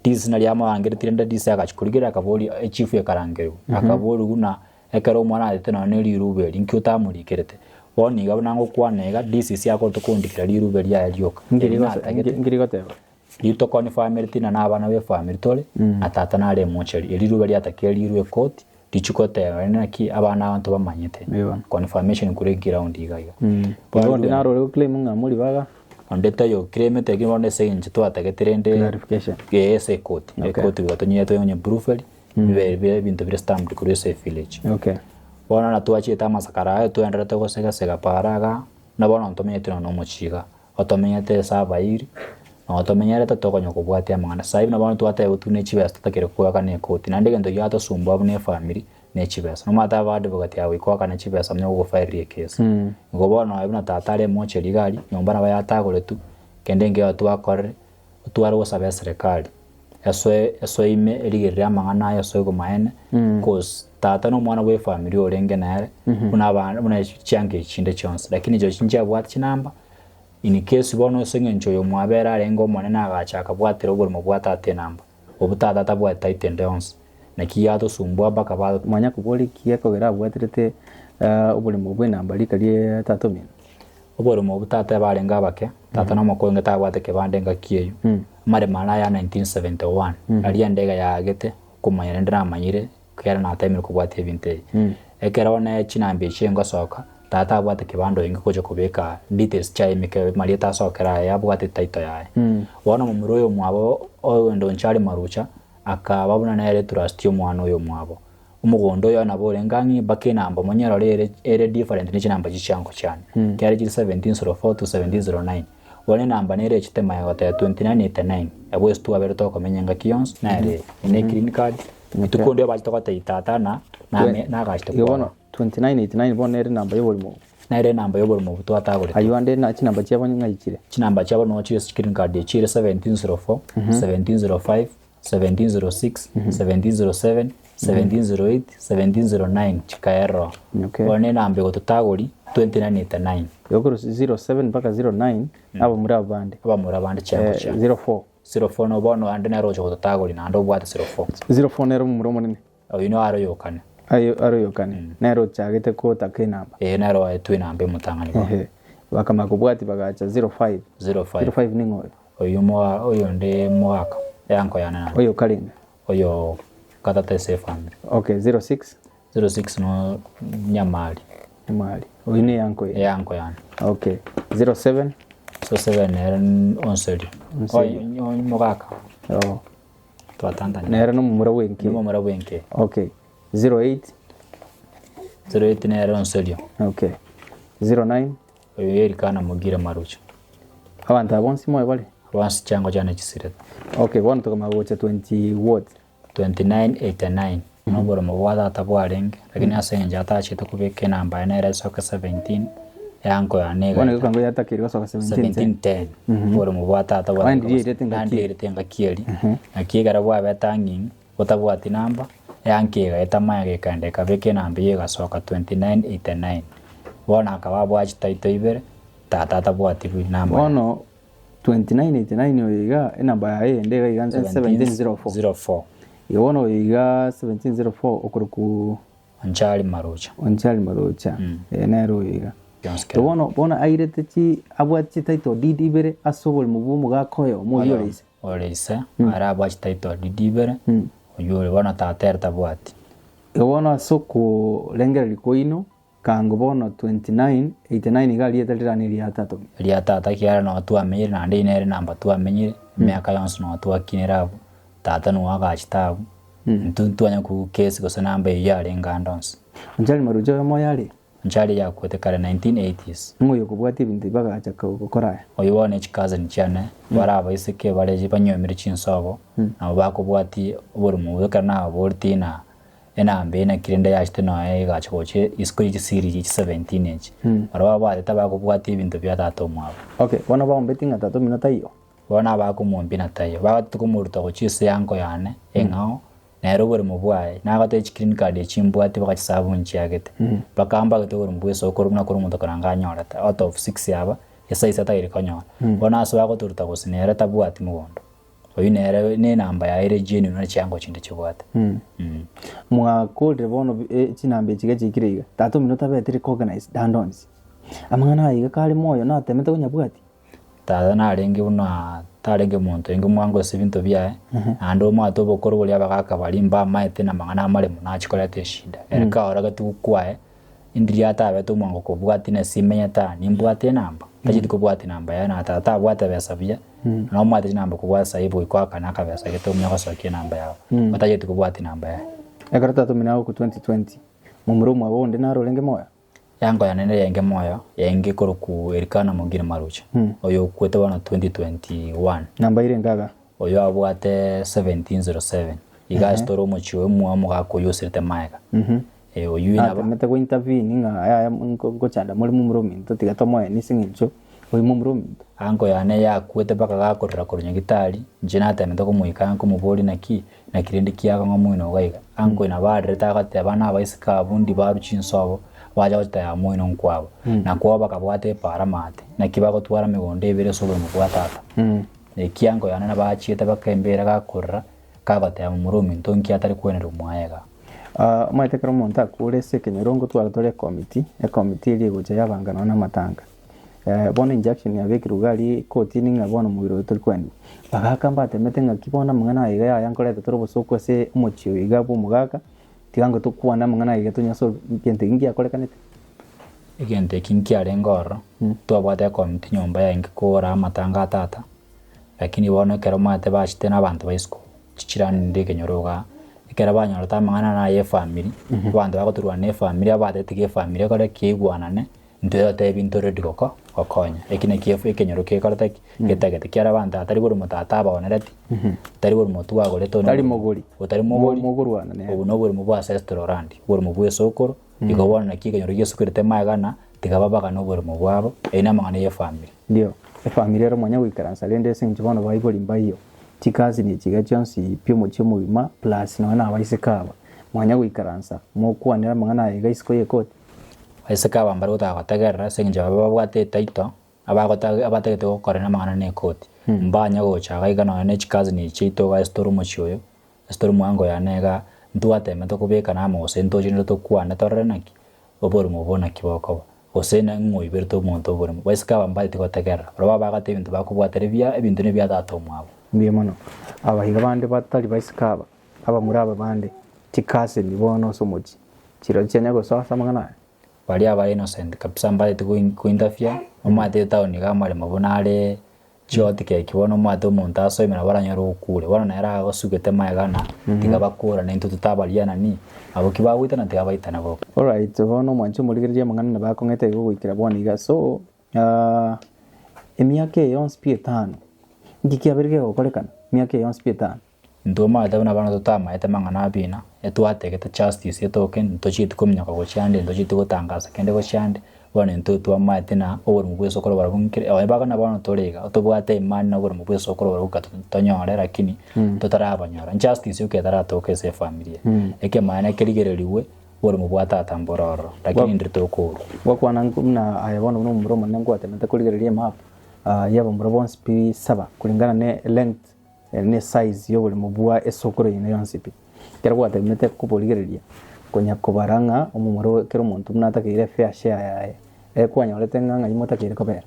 DCC naria amorangeretie rende DCC agachia korigereria akaboria echief ekarangerigwa, akaboria buna ekero omwana achete nonye na rirube eri nki otamorikerete. Bono iga buna ngokwana iga DCC akorete kondikera rirube riaye rioka, eri natagete. Nkeri goteba? Rituko ni family tina na abana be family tore, na tata nare emochari. Eri riruba riatakire rirwe ekoti, richi goteba rende naki abana abanto bamanyete. Ewa. Confirmation korwa eground iga iga. Igo onde naro ore goclaim ng'a mori baga Onde taiyo oclaimete lakini bono ase eng'encho twatagete rende clarification. eh, ase ekoti. Okay. Ekoti igo tonyete onye proof eri, bibe bibe ebinto bire stamped korwa ase evillage. Okay. Bono na twachiete amasakara aya twaenderete gosegasega para igaa, na bono ntomenyete nonya na omochie igaa. Otomenyete ase abairi, na otomenyerete tokonya kobwatia amang'ana. Sasa hivi bono twatebwa ne chibesa totakire koakana ekoti, naende egento giatosumbua buna efamiri ne chibesa. Nomanyete abadvocate aba goika oakane chibesa bamanye gogofileria ekesi. Igo bono aye buna tata are emocheri iga aria, nyomba nabo yatagoretwe, kende nkeiyo twakorire, otware gosaba eserekari, esoe esoe ime erigererie amang'ana aya esoe komaene, cause tata na omwana bwa efamiri orenge nere, buna abana buna chianga echi chinde chionsi. Lakini chirochio nchiabwate chinamba, in case bono ase eng'encho oyo omwabere arenge omonene agacha akabwatera oborimo bwa tata enamba, obwo tata atabwate title ende yonsi, naki yatosumbua mpaka ba. Manya koboria ki gekogera abwaterete oborimo bw'enamba rika ria tata omino? Oborimo obwo tata barenge abake, tata na omokungu tabwate kebande engaki eyio. Amaremo aria aya 1971, aria endege yaagete, okomanya rende namanyire, ekiagera natemire kobwatia ebinto ebi. Ekero bono chinamba echio ngosoka, tata abwate kebando inge gocha kobeka details chiaye emeke marieta asokere aye abwate title yaye. Bono momura oyo omwabo ogenda onchari marucha, akaba buna nere etrustee omwana oyo omwabo. Omogondo oyo nabo orenge ang'e mpaka enamba monyerore ere ere different ne chinamba chiria chiango chiane. Ekiagera chiri 1704 to 1709. Bono enamba nere echete maya goteba 2989, abwo ase twabere tokomenya engaki yonsi nere eye. Eye ne green card, rituko ndio bachete gotebia tata na name nagachete Igo kwarora. bono 2989 bono nere enamba ya oborimo obo. Nere enamba ya oborimo obwo twatagoretwe. Aywo ande na chinamba chiabo ng'ai chire? Chinamba chiabo noo chire ase green card echire 1704, 1705, 1706, 1707, 1708, 1709 chikaerora. Okay. Bono enamba egototagori 2989. Igo korwa 07 mpaka 09 abamura abo bande. Abamura bande chiango Eh, chia. 04. 04 no bono ande nere ogocha gototagori naende obwate 04. 04 nere omomura omonene. Oyio no are oyokane. Aye are oyokane. Nere ochagete kotaka enamba. Ee nere oetwe enamba emotang'ani bono. Ehe. Bakamanya kobwati bagacha 05. 05. 05 ning'o oyo? Oyio moga oyonde mogaka eanko yane naende. Oyo karenge? Oyo gatata ase efamiri. Okay, 06? 06 no Nyamari. Nyamari. Oyio ne eanko eye? Eanko yane. Okay. 07? 07 nere Onserio. Onserio. Oyo mogaka. Oo. Twatantana. Nere nomomura bwenke? Nomomura bwenke. Okay. 08? 08 nere Onserio. Okay. 09? Oyo Elikana mogire marucha. Abanto aba bonsi moyo bare? Bonsi chiango chiane chisirete. Okay, bono tokamanya gocha 20 what? 2989 noboremo bwa tata bwarenge, lakini ase eng'encho atachete kobeka enamba yaye nere esoke 17, eanko yane Bono egaeta egekango yatakeire gosoka 17 10. 1710 oboremo bwa tata Naende bwarenge riairete engaki naende riairete engaki eria, naki ekero bwabete ang'ing botabwati namba, eanko egaeta maya gekaenda ekabeka enamba eyio egasoka 2989. Bono akaba abwate chitaito ibere, Tata atabwati namba yaye. Bono 2989 oyo iga enamba yaye eyende iga iga 1704. 1704. Igo bono oyo iga 1704 okorokwa Onchari Marocha. Onchari Marocha. Eh, nere oyo iga. Yonsi kera. Bono bono airete chi abwate chititle deed ibere ase oboremo bwa omogaka oyomo oyio ore ise. Ore ise, are abwate chititle deed ibere, oyio ore bono tata ere tabwati. Igo bono ase okorengereria kwaino Kango bono 29, 89 iga rieta rirane eria tata ominto. Eria tata ekiagera noo twamenyire naende eyio nere enamba twamenyire, emiaka yonsi noo twakinire abwo, tata nigo agachete abwo, intwe ntwanya koigwa kesi gose namba eyio yarenge ande onsi. Onchari marucha oyomo oyo are? Onchari yakwete kare 1980s. Ng'o oyo okobwatia ebinto ebi bagacha gokora aya? Oyio bono ne chicousin chiane, bare abaiseke bare banywomire chinsobo, nabo bakobwatia oborimo obwo ekero nababoretie ng'a Enamba eye naki rende yachete nonya egacha gocha isiko ye chisiri echi 17 echi. Barabwo babwatete abakobwatia ebinto bia tata omwabo. Okay, bono baombeti ng'a tata omino taiyo? Bono abakomombia na taiyo. Bagotete komoruta gochia ase eanko yane eng'ao, nere oboremo bwaye, nagotebia chiclean card echi mbwate bagachisabu nchiagete. Bakambagete oboremo bwa esokoro buna kore omonto koranga anyorete, out of six aba, esize atagete konyora. Bono ase bagotoruta gose nere tabwati mogondo. Oyio nere nenamba yaye ere genuine buna chiango chinde chibwate. Mwakorire bono chinamba echi iga chiikire iga, tata omino tabete recognized ande onsi. Amang'ana aya iga kare moyo natemete konyabwatia. Tata narenge buna tarenge monto oinge mwango ase ebinto biaye, naende omwate obokoro boria abagaka baria mbamaete na amang'ana amaremo nachia koreta eshida. Ere kaorogetigwe kwaye, Indiria atabete omwango kobwatia na simenyete aa, nimbwate enamba? Tacheti kobwatia enamba yaye na tata tabwate ebesa buya, na omwate chinamba kobua sahi boiko akane akabesa gete omonye gosokia enamba yao. Otacheti kobwatia enamba yaye. Ekero tata omino agokwa 2020, momura omwabo onde naro orenge moyo? Yango yane nere moyo, yaenge korokwa Elikana Mogire Marucha, oyo okwete bono 2021. Namba irenge iga? Oyo abwate 1707. Iga ase tore omochie oyo omwa omogaka oyio osirete magega. Eh, oyio inaba. Natemete go intervene ng'a yaya ngochanda more momura ominto tiga tomoeni ase eng'encho oyo momura ominto. Anko yane yakwete mpaka gakorera korwa nyagitari, inche natemete komoika nkomoboria naki, naki rende kiagong'a omoino iga iga. Anko oyo nabo arerete agateba nabaiseke abwo ndi barwe chinsobo, bacha gochitebia moino nkwabo. Nakwo bakabwata epaara maate, naki bagotwara megondo ebere ase oboremo bwa tata. Ekiagera anko yane nabo achiete mpaka embera gakorera, Kagoteba momura ominto nki atari kwenerwa mwaye iga. Omanyete ekero omonto akure ase ekenyoro ngotwara tore ekomiti, ekomiti eria egocha yabanga nonya na amatanga. Bono injunction yabekirwe iga aria ekotini ng'a bono omobere oyo tori koenigwa. Bagaka mbatemete ng'aki bono amang'ana aya iga yaya nkoreta tore obosoku ase omochie oyo iga bwa omogaka, tiga ngo tokwane amang'ana aya iga tonyasoe egento eki ngiakorekanete. Egento eki nkiarenge ororo, twabwate ekomiti nyomba yaenge kora amatanga a tata, lakini bono ekero omanyete bachete na abanto ba isiko, chichirani rinde ekenyoro igaa, ekero banyorete amang'ana naye efamiri, abanto bagotorwana na efamiri abatete tiga efamiri ekore ki eigwanane, Intwe totebie ntore ready goko gokonya. Eki nakio efu ekenyoro kekorete ki? Getagete. Ekiagera abanto aba tari borimo tata abaonereti, tari borimo twagorete one Tari mogori. otari mogori, Mogorwana nere. obo noborimo bwa ancestral land, oborimo bwa esokoro, igo bono naki ekenyoro giesukerete magega ng'a tiga babagane oborimo bwabo, eyio namang'ana ya efamiri. Ndio, efamiri ero mwanya goikaransa rende ase eng'encho bono baibori mbaiyo, chikasini echi iga chionsi pi omochie omogima plus nonya na abaiseke aba, mwanya goikaransa mokwanere amang'ana aya iga isiko y'ekoti. Abaiseke aba mbare gotaka gotegerera ase eng'encho babe babwate etaito, abagota abatagete gokorera amang'ana na ekoti. Mbanya gocha iga iga nonya ne chikazini echi chiaito iga ase tore omochie oyo, ase tore omwango yane iga, ntwatemete kobekana amo gose ntoche rende tokwane torore naki, oborimo obo naki bokoba, gose na ng'o oiberete omonto oborimo. Abaiseke aba mbaeti gotegerera, barabwo abagate ebinto bakobwatera ebiya, ebinto na ebia tata omwabo. Mbuya mono. Abaiga bande batari baiseke aba, abamura aba bande, chikaseni bono ase omochie, chirochio chianya gosoa ase amang'ana aya. Baria abare innocent kabisa mbaeti go interfere, omanyete etown iga amaremo buna are chihot cake bono omanyete omonto asoime nabo aranyore okure, bono nere agosugete magega ng'a tiga bakorane intwe totabarianani, abwo ki bagoitana tiga baitane boka. Alright, bono omwanche omorigereria amang'ana nabo akong'ete igo goikera bono iga so emiaka eye yonsi pi etano, nki kiabeire kegokorekana emiaka eye yonsi pi etano? Intwe omanyete buna bono totamaete amang'ana a bina, etwategete justice etoke, ntochieti kominyoka gochia ande, ntochieti gotangasa kende gochia ande, bono intwe twamaete na oborimo bwa esokoro barabwo nkere onye baka bono tore iga, tobwate imani na oborimo bwa esokoro barabwo goika tonyore lakini totarabanyora. Justice yoka etaratoka ase efamiri eye, ekemaene kerigereriwe oborimo bwa tata mbore ororo, lakini ndiri tokourwa. Gokwana buna aye bono buna omomura omonene nkwatemete korigereria emap ya abamura bonsi pi saba kulingana ne length Ere ne size y'oboremo bwa esokoro yaino yonsi pi. Ekero gwatemete koborigereria, konya kobara ng'a omomura oyo kera omonto buna atakeire fair share yaye, ere kwanyorete ng'a ng'ai motakeire kobera.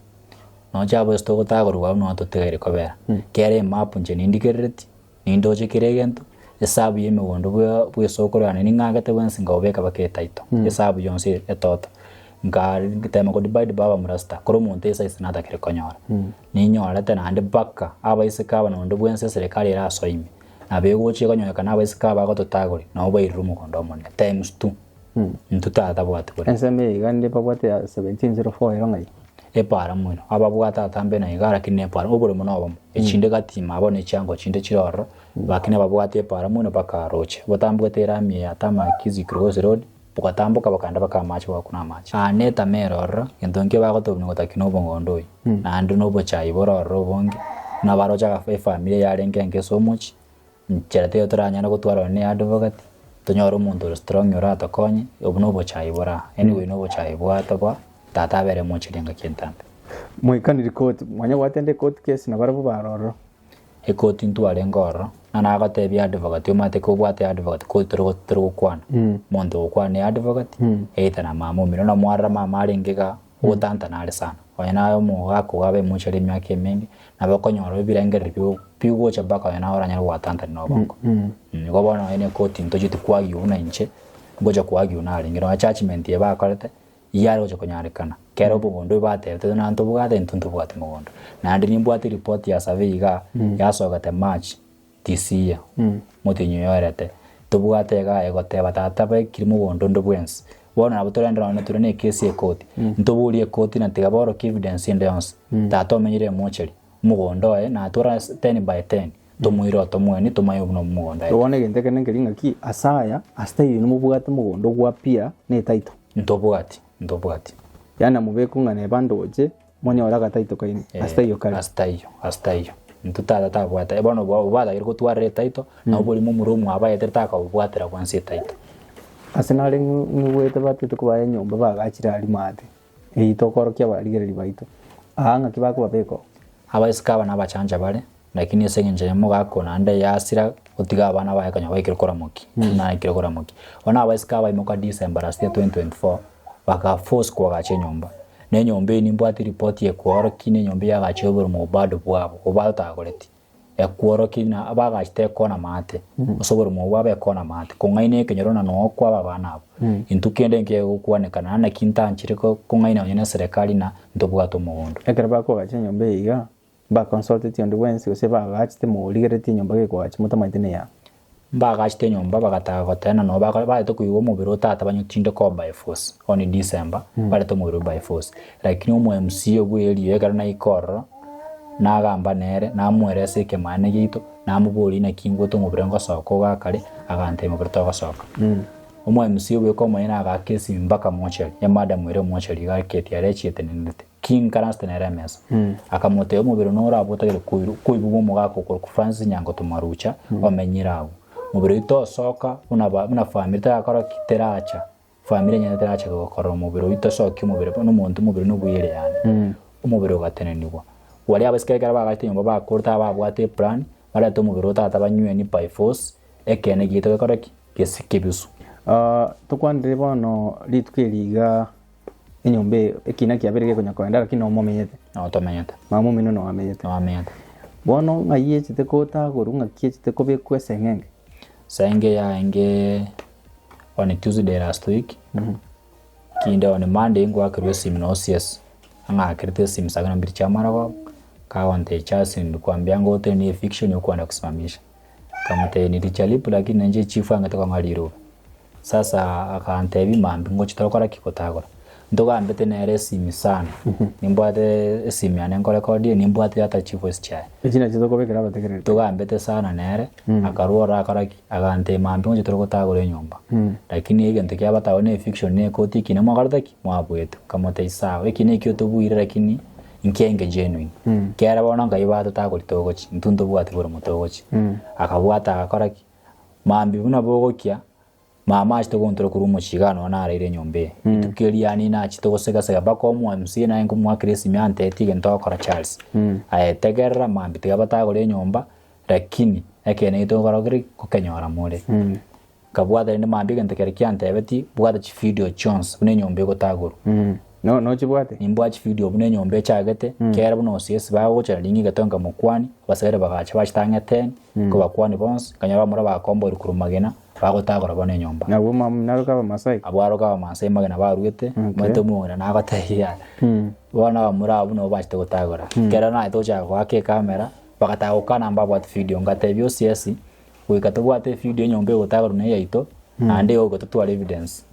Nonya abwo togotagorwa abwo nonya totigaire kobera. Kera emap inche nindigerereti, nindoche kera egento, esabu ya emegondo bwa bwa esokoro yane ning'agete bwensi nkabobeka mpaka etaito, esabu yonsi etoto. Nka ntema ko divide baba murasta, kora omonto esize natakire konyora. Ninyorete naende mpaka abaiseke aba na onde bwensi eserekari erasoe ime, nabo egochia ekonyorekana abaiseke aba bagototagori, nabo bairire omogondo omonene times two. Intwe tatabwati bore. Ensemo eye iga nde babwate ya 1704 ero ng'ai? Epara moino, ababwate atambe na iga lakini nepara, oboremo nobomo. Echinde gati ime abwo ne chiango chinde chire ororo, lakini ababwate epara moino mpaka roche. Botambogete erami eye atama Kisii Cross Road, Bogatamboka bakaenda baka amache bagakuna amache. Aa netama ere ororo, gento nkio bagotobia gotaki nobogondo oyo, naende nobochai bore ororo obonge, buna baroche agafa efamiri yarenge enke ase omochie, nchera teiyo toranyare gotwara nonye ne advocate, tonyore omonto ore strong oratokonye, obwo nobochai bore aa. Anyway nobochai bwatoboa, tata abere mochie engaki entambe. Mwaikanire koti, mwanya gwatenda ekoti case nabarabwo bare ororo. Ekoti ntwarenge ororo, na nagotebia advocate omanyete kobwate advocate koti tore tore gokwana, omonto ogokwana ne advocate, either na mama omino na mwarora mama arenge igaa, ogotantana are sana. Onye naye omogaka iga abe mochari emiaka emenge, nabo okonyora ebirengererio bio bigocha mpaka onye naye oranyare gwatantana na obongo. Igo bono onye na ekoti ntocheti koargue buna inche, ngocha koargue narenge nonya judgement eye bakorete, Iyare gocha konyarekana, kera obogondo oyo batebete ng'a ntobwate, intwe ntobwate mogondo. Naende nimbwate report ya survey igaa, yasogete March this year, motienyi oyo oerete, tobwate igaa egoteba tata baikire mogondo onde bwensi. Bono nabo torende nonye tore na ekesi ekoti, ntoborie ekoti na tiga baorokie evidence ende yonsi, tata omenyire emochari, omogondo oye natware ase ten by ten, tomoire otomweni tomanye buna omogondo aye. Bono egento ekene nkeri ng'aki, ase aya, ase taiyo inwe mobwate mogondo gwa pia na etaito. Ntobwati, ntobwati. Yaani namobeke ng'a neba ndoche, monyore agataito kaino, ase taiyo kare. Ase taiyo, ase taiyo. Intwe tata tabwate, eh bono obo batagete gotwarera etaito, nabo borimo omura omwabo aetire takobobwatera bwensi etaito. Ase nare ng'igwete batete kobaya enyomba bagachire aria maate, eyio tokorokia abarigereria baito, aa ng'aki bakobabeka oo. Abaiseke aba nabachancha bare, Lakini ase engencho ya omogaka naende yasira gotiga abana baye konya baikire koramokia, buna aikire koramokia. Bono abaiseke abaimoka December last year 2024, baka force koagacha enyomba. Na enyomba eye nimbwate ripoti ekworokia na enyomba eyagachire oboremo bado bwabo, obo batagoreti. Ekworokia ng'a bagachete ekona maate, ase oboremo obwo bwabo ekona maate. Kong'aina ekenyoro na noo kwaba abana abwo. Intwe kende nkegokwanekana naki ntanchire kong'aina onye na eserekari na ntobwate omogondo. Ekero bakoagacha enyomba eye iga, mbaconsulteti onde bwensi gose baagachete morigeretie enyomba gekoagacha motamanyete neyang'o. Mbaagachete enyomba bagataka gotena noo bakore barete koigwa omobere o tata banyotinde koba by force on December barete omobere by force. Lakini omo MCA bwe area ekero naika ororo nagamba nere namoeresa ekemaene giaito namoboria naki ingwete omobere ngosoka ogakare agantebia mobere togosoka. Omo MCA bweka omonyene agaaka esimi mpaka mochari emadam ere omochari iga aketi aria echietenenerete ki nkaransete nere emesa. Akamotebia omobere noro abwo otagete koirwa koibwa omogaka okorokwa Francis Nyangoto Marucha omenyire abwo. Mobere oyio tosoka buna ba buna famiri terakora ki? Teracha. Famiri enyene teracha gokorora omobere oyio tosokia omobere bono omonto omobere nobuya ere yaani. Omobere ogatenenigwa. Baria abaiseke ekero bagachete nyomba bakorete ababwate eplan, barete omobere o tata banyweni by force, ekeene giaito gekore ki? Gese kebisu. Tokwanere bono rituko eri iga enyomba eye ekina kiabeire gekonya koenda lakini noo momenyete. Noo tomenyete. Mama omino noo amenyete. Noo amenyete. Bono ng'ai echete kotagorwa ng'aki echete kobekwa eseng'enge? Senge yaenge on Tuesday last week, kinde on Monday ngoakerwa esimi na OCS, ang'akerete esimi saa kumi na mbili chia marogoba, kagontebia Charles nilikwambia ngotenenie eviction okwenda kusimamisha. Nkamotebia nilijaribu lakini nainche echifu angete kong'a riroba. Sasa akantebia mambia ngochi tokora ki gotagora. Ntogambete nere esimi sana, nimbwate esimi yane nkorekodia nimbwate ata chivoice chiaye. Echi nachio tokobekera abategereri. Togambete sana nere, akarwa ororo akora ki? Agantebia mambia ngochi tore gotagora enyomba. Lakini egento kiabatagora ne eviction ne ekoti ekina mwakorete ki? Mwabuete. Nkamotebia sawa, eki nekio tobuire lakini nkiaenge genuine. Kera bono nkai batotagori togochi, intwe ntobwati boremo togochi. Akabwata agakora ki? Mambia buna bogokia, mama achete gontura korwa omochie igaa nonya naraire enyomba eye. Rituko erio yaani nachete gosegasega mpaka omo MC naye nkomoakera esimi antetie egento agokora Charles. Aye tegerera mambia tiga batagore enyomba, lakini ekeene gento gokora kere ki? Gokenyora more. Nkabwata rende mambia egento keria kiantebetie, bwata chividio chionsi buna enyomba egotagorwa. No nochibwate? Nimbwate chividio buna enyomba echagete, kera buna OCS bagocha nari ng'igete nkamokwani, abasaire bagacha bachete ang'e ten, nkobakwani bonsi, nkanyora bamura bakomboire korwa magena, bagotagora bono enyomba. Nabwo mama naroka abamasai? Abwo aroka abamasai magena baruete, Okay. omanyete omong'ina nagotebia, bono abamura abwo nabo bachete gotagora. Ekero naye togochaka goaka ekamera, bagataka gokana mbabwate video, ngatebia OCS, Goika tobwate efidio enyomba egotagorwa na eyaito, naende igo goika totware evidence.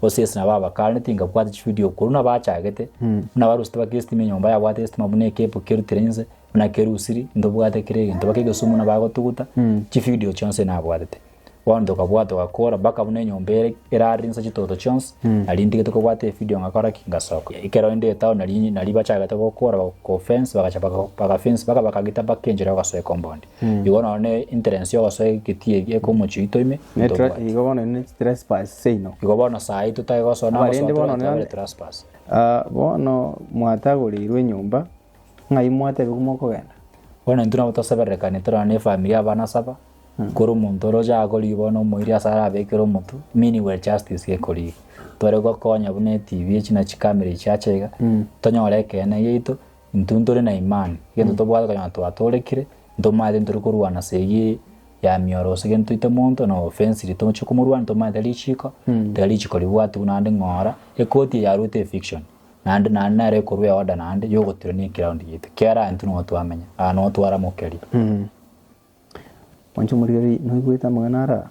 OCS nabo abakaneti nkabwata chifidio korwa buna bachagete, buna barusete baka estima enyomba yabwate estima buna ekepo kerutire inse, buna kerusiri, ntobwate kera egento baka egesumu buna bagotuguta, chifidio chionsi nabwatete. Bono tokabwata togakora mpaka buna enyomba ere erarire inse chitoto chionsi, nari ntigete kobwata efidio ngakora ki? Ngasoka. Ekero inde etown nari nari bachagete gokora bagoko fence bagacha baka baka fence mpaka bakagita mpaka enchera yogosoa ecompound. Igo nonya ne entrance yogosoa egetii eke omochie oito ime, Ne tra- ntobwati. igo bono ne trespass seino. Igo bono saa eye totake gosoa Aba rende nagosoa bono tore nande- trespass. Ah, bono mwatagoreirwe enyomba, ng'ai mwatebigwa mokogenda? Bono intwe nabo tosebererekane tore na efamiri ya abana saba, kore omonto oroche akorigia bono omoiri ase arabekere omotwe, meaning we justice gekorigia. Tore gokonya buna etv echi na chikamera echi chiacha iga, tonyore ekeene giaito, Intwe ntore na imani, egento tobwate konyora twatorekire, ntomaete ntori korwana segi ya mioro gose gento toite monto na offense riria togochia komorwania ntomaete richiko, tiga richiko ribwatiwe naende ng'ora, ekoti eye yaruete eviction, naende naende nere ekorwa eorder naende yogotirania eground yaito, kera intwe nigo twamenya, aa nigo twaramokeria. Mwanche omorigereria noigwete amang'ana ara?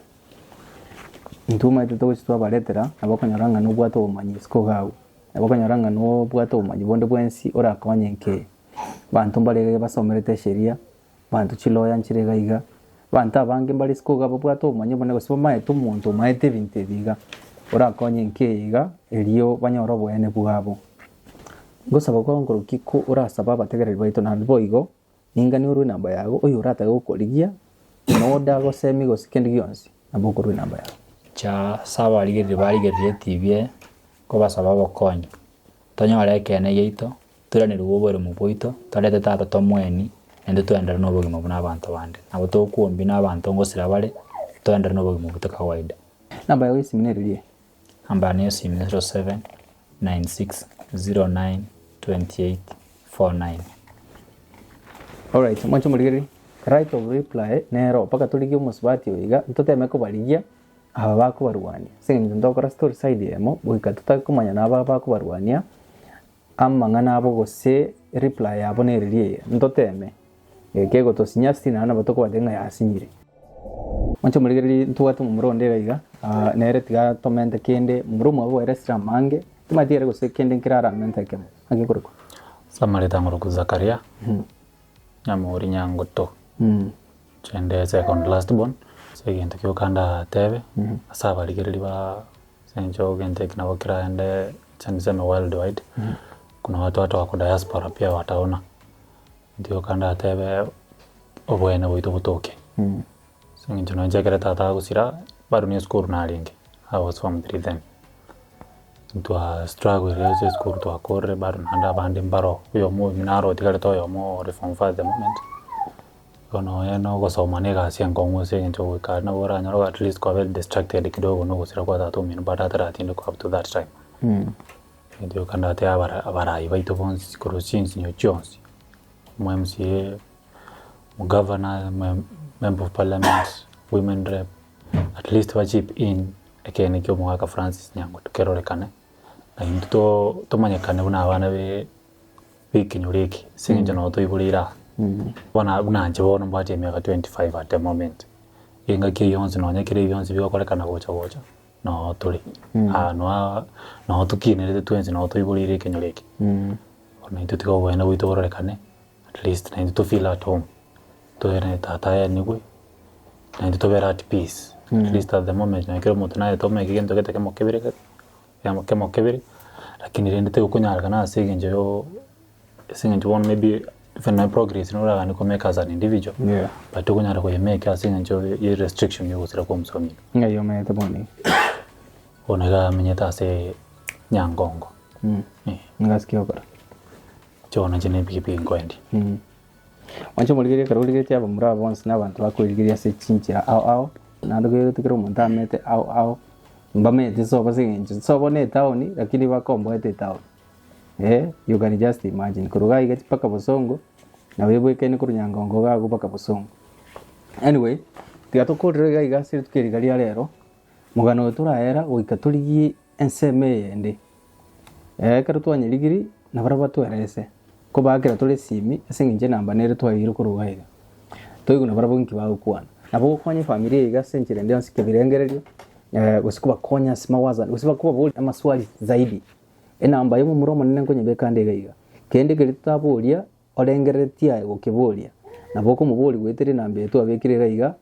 Intwe omanyete togochia twabaretera, nabo okonyora ng'a nobwate obomanyi isiko iga agwo. Nabo okonyora ng'a nobwate obomanyi bonde bwensi orakonye nke. Abanto mbare iga basomerete esheria, abanto chilawyer nchire iga iga, abanto abange mbare isiko iga babwate obomanyi obonene gose bamaete omonto omaete ebinto ebi iga, orakonye nke eye iga, erio banyore oboene bwabo. Ngosaba kwao nkorokia ko orasabe abategereri baito naende boigo. Ninganie orue enamba yago, oyo oratake gokorigia, noda gosemi gose kende gionsi, nabo okorua enamba yago. Inche ase abarigereria barigereria etibi eye, nkobasaba obokonyi, tonyore ekeene giaito, toiranerigwe oboremo bwaito, torete tata tomoeni, naende toenderere na obogima buna abanto bande. Nabo tokwombi na abanto ngosira bare, toenderere na obogima oboito kawaida. Enamba yago ya esimi neriria? Namba yane ya esimi 07 96 09. 28 49. Alright, mwanche morigererie, right of reply nero mpaka torigie omosubati oyo iga, ntoteme kobarigia aba bakobarwania. Ase eng'encho ntogokora story side eyemo, goika totake komanya naba bakobarwania, amang'ana abo gose reply yabo nereri eye, ntoteme. Kegotosinya ase naende nabo tokobatebia ng'a yasinyire. Mwanche morigererie ntobwate omomura onde iga iga, nere tiga tomente kende, momura omwabo ere esira amange, timanyeti ere gose kende nkere aramente ekemo, naki okorokwa? Ase amareta ngoroku Zakaria, Nyamori Nyangoto, inche nde second last born, ase egento gioka ndatebe, ase abarigereria ba ase eng'encho egento eke nabo keraende acha niseme world wide, kuna watu hata wako diaspora pia wataona, gioka ndatebe oboene bwaito botoke, ase eng'encho nonye ekero tata agosira, bado na esukuru narenge, I was form three then. Ntwa struggle ere ase esukuru twakorire bado naende abande mbaro, oyomo oyo naro otigarete oyomo ore form four at the moment, bono oye na ogosoma na egasi enkong'u ase eng'encho goika aria nabo oranyore at least kwabeire distracted kidogo na ogosira kwa tata omino bado ataratindekwa up to that time. Rioka ndatebe abara abarai baito bonsi korwa chinsinyo chionsi, omo MCA, omogavana, member of parliament, women rep, at least ba chip in ekeene kia omogaka Francis Nyangoto kerorekane, na intwe to tomanyekane buna abana be ekenyoro eke, ase eng'encho nabo toiboreire aa. Bono buna inche bono mbwate emiaka 25 at the moment, engaki eyio yonsi nonye ekero ebi bionsi bigokorekana gocha gocha, noo tore, aa noa noo tokinerete twensi noo toiboreire ekenyoro eke. Bono intwe tiga oboene bwaito bororekane, at least naintwe to feel at home, toere tata aenigwe, naintwe tobere at peace, at least at the moment nonye kera omonto naete omanyete egento gete kemo kebere gete kemo kebere, lakini rende tegokonyarekana ase eng'encho yo ase eng'encho bono maybe even nonya progress noraganie ko make as an individual, Yeah. but tokonyara koyemake ase eng'encho ye restriction ya ogosira kwa omosomi. Ng'ai omanyete bono iga? Bono iga amenyete ase Nyangongo, eh. Ngasi ki ogokora? Chibono inche ne epikipiki nkoendia. Mwanche omorigererie ekero origeretie abamura aba bonsi na abanto bakoerigereria ase chinchera ao ao, naende okerete kera omonto amete ao ao, mbamanyete sobo ase eng'encho sobo na etaoni lakini bakomboete etaoni, eh, you can just imagine korwa iga iga mpaka bosongo, nabo ebwekaine korwa nyangongo iga agwo mpaka bosongo. Anyway, tiga tokorere iga iga ase rituko eri iga ria rero, omogano oyo torayera goika torigie ensemo eyende. Ekero twanyerigirie, nabarabwo batwerese, kobakera tore esimi ase eng'encho enamba nere twaeirwe korwa iga iga. Toigwe nabarabwo inki bagokwana. Nabo ogokonya efamiri eye iga ase enchera ende yonsi kebirengererio, gose kobakonya ase mawazo gose kobaboria amaswali zaidi. Enamba ya omomura omonene nkonyebeka ande iga iga. Kende keria totaboria, orengereretie aye gokeboria, nabo okomoboria goetera enamba eye twabekire iga iga,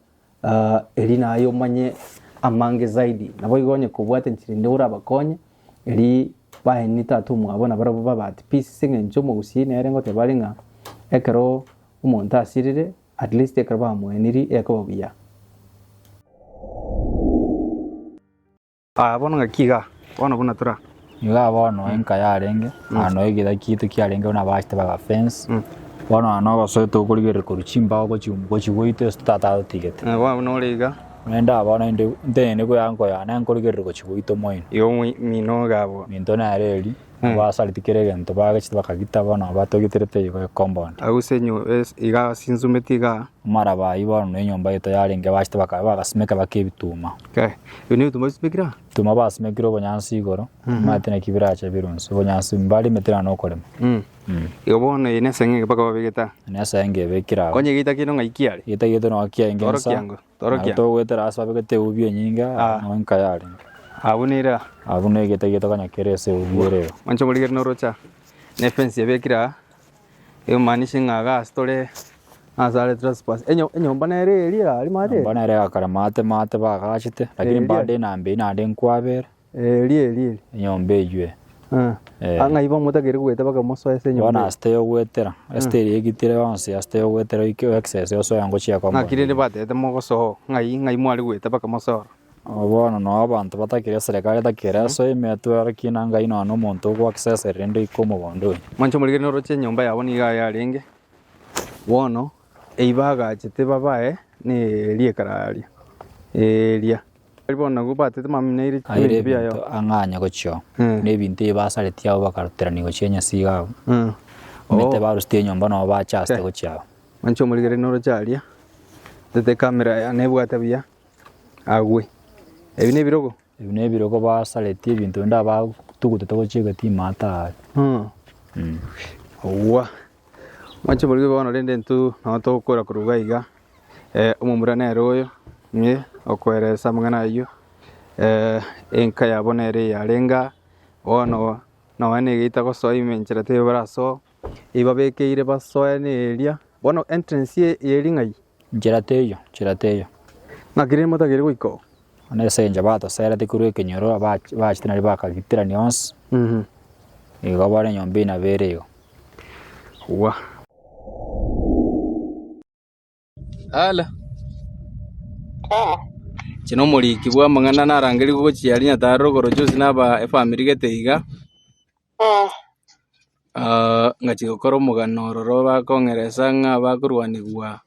Eri naye omanye amange zaidi, naboigo onye kobwate enchera ende orabakonye, eri baeni tata omwabo na barabwo babe at peace ase eng'encho omogusii nere ngoteba are ng'a ekero omonto asirire at least ekero bamoenirie ekoba buya. Aa bono ng'aki igaa, bono buna tora. Igaa bono enka yarenge, aa noe egetha kiaito kiarenge buna abachete baga fence, bono aa nogosoete okorigereria korwa chimbao gochi gochi goito ase tata atotigete. Bono buna ore iga. Naende aa bono inde ntenene koya nkoya nankorigereria gochi goito moino. Igo mino igaa bono. Minto nere eria. Basareti kera egento bagachete bakagita bono batogiterete igo ecompound. Agwo ase enyo iga ase insumeti igaa. Amaraba ayio bono na enyomba yaito yarenge bachete baka bagasimeka baka ebituma. Okay, ebi ne ebituma bisimekire aa? Ebituma basimekire obonyansi igoro, omanyete naki birache birwe inse, obonyansi mbaremete nonya na okorema. Igo bono eye neseng'enge mpaka babegete aa? Neseng'enge ebekire abwo. Konya egeita kende ng'ai kiare? Egeita gieto nonya kiaenge inse, Torokia ango. Torokia. Nabo togoetera ase babegete eubi enyinge Ah. noo enka yarenge. Abwo nere aa. Abwo negete gete konya kere ase eubi ere igo. Mwanche omorigereria noroche aa, ne efence ebekire aa, emaanishe ng'a iga ase tore ase are trespass. Enyo enyomba nere eria aria maate? Enyomba nere egakare maate maate bagachete, lakini Eria. bado enamba eywo naende nkwabera. Eria eria eria. Enyomba eywo eh. Eh. Ng'ai bomotakeire goeta mpaka mosoe ase enyomba Bono eye? ase teyogoetera, ase teri egitire yonsi ase teyogoetera oike oaccess osoe ngochia Ng'aki compound rende ime. batebete mogosoa ng'ai ng'ai mware goeta mpaka mosoe ororo? Bono noo abanto batakire eserekari etakire asoe ime atware kina ngai nonya na omonto ogo access rende oike omogondo oyo. Mwanche omorigereria noroche enyomba yabo nigo yarenge, bono eyio bagachete babae neria ekararia, eria. Aria bono nabwo batete mami naire Aire ebinto biaye ebinto ang'anye gochia oo. Mm. Na ebinto ebi basaretie abwo bakaruterania gochia enyasi iga abwo. Mm. Omanyete Oh. barusetie enyomba nabo bachaste Eh. gochia abwo. Manche omorigereria noroche aria, tete ekamera yane ebwate buya, agwe. Ebi nebirogo? Ebi nebirogo basaretie ebinto binde abatugutete gochia egetii maate aaria. Mm. Owa. Mwanche omorigereria bono rende intwe nabo togokora korwa iga iga, omomura nere oyo, eh, okoeresa amang'ana ayio, enka yabo nere eyarenge aa, bono nonya na egeita gosoa ime enchera teiyo barasoe, ebabekeire basoe neria, bono entrance eye eri ng'ai? Nchera teiyo, nchera teiyo. Ng'aki rende motagere goika oo? Bono ase eng'encho batosereti korwa ekenyoro abach bachete nario bakagiterania onsi, igo bono enyomba eye nabo ere igo. Wa. Ala. Inche nomoriki bw'amang'ana narangerigwe gochia aria Nyatarire okorochia ase naba efamiri gete iga. Ngachia gokora omogano ororo bakong'eresa ng'a bakorwanigwa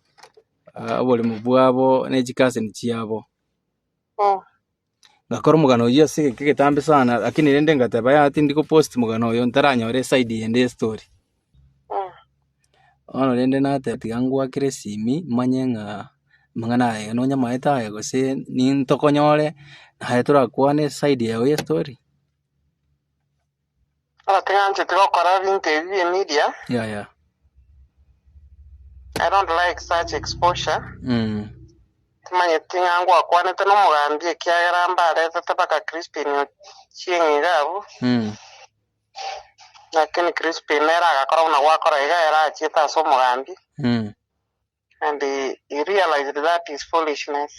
oboremo bwabo ne chikaseni chiabo. Ngakora omogano oyio ase egeka egetambe sana lakini rende ngateba yaya tindi gopost mogano oyo ntaranyora eside yende y'estory. Bono rende nateba tiga ngwakere esimi manye ng'a amang'ana aya nonyamaete aya gose nintokonyore naye torakwane eside yago y'estory. Ting'ancheti gokora ebinto ebi bie media. Yaya. I don't like such exposure. Timanyeti ng'a ngwakwanete nomogambi ekiagera mbaretete mpaka Crispin Ochieng iga abwo. Lakini Crispin nere agakora buna gwakora iga ere achiete ase omogambi and he realized that is foolishness.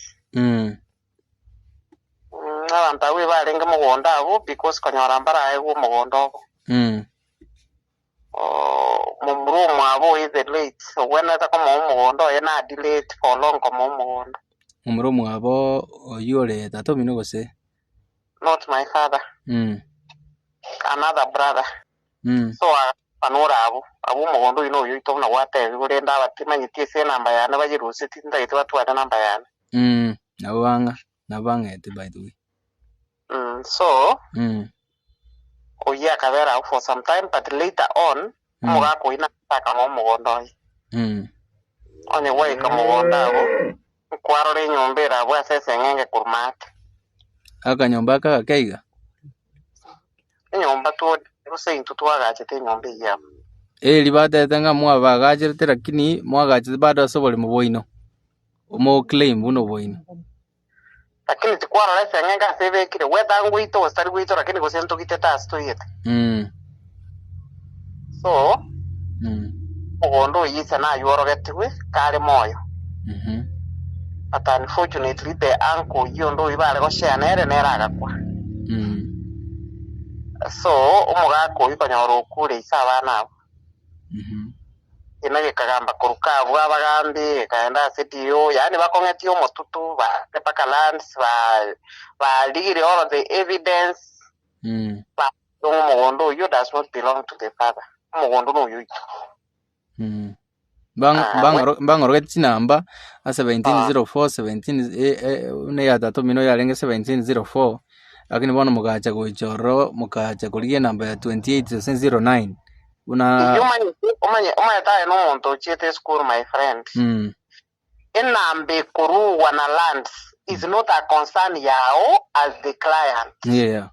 Abanto abwo ebarenge mogondo abwo because konyora mbaraegwe omogondo obo. Momura omwabo oye the late ogwenerete komoa omogondo oye na delayed for long komoa omogondo. Momura omwabo oyio ore tata omino gose? Not my father, another brother. So agakwana ore abwo, abwo omogondo oyio noyo oito buna gwatebigwe rende aba timanyeti ase enamba yane bayerusetie tintagete batware enamba yane. Nabo bang'a, nabo bang'ete by the way. So oyio akabera agwo for some time but later on omogaka oyio naye akamoa omogondo oye. Onye gwaika mogondo agwo, nkwarora enyomba ere abwo ase eseng'enge korwa maate. Akanyomba aka gake iga? Enyomba twore gose intwe twagachete enyomba eyio abwo. Eri batebete ng'a mwabagacherete lakini mwagachete bado ase oboremo bwaino, moclaim buna oboino. Lakini tikwarora eseng'engo ase ebekire, whether ngoita gose tari goita, lakini gose ntogitete ase toigete. So, omogondo oyio ise nayworogetigwe kare moyo. But unfortunately the uncle oyio onde oyio bare goshare nere, nere agakwa. So, omogaka oyio konyora okure ise abana abwo. Ekina gekagamba korwa kabwo abagambi, gekaenda ase DO, yaani bakong'etie omotutu, baare mpaka lands, ba barigire all of the evidence, ba ng'a omogondo oyio does not belong to the father, omogondo noyo oito. Bang- Ah, bang'oro- Bang'orogeti chinamba a 1704 17 eh, eh, buna eya tata omino yarenge 1704 lakini bono mogacha gocha ororo mokacha korigia enamba ya 28 gose 09 buna Eyio omanyete omanye omanyete aye nomonto ochiete esukuru my friend. Enamba ekorugwa na lands is not a concern yao as the client. yeah.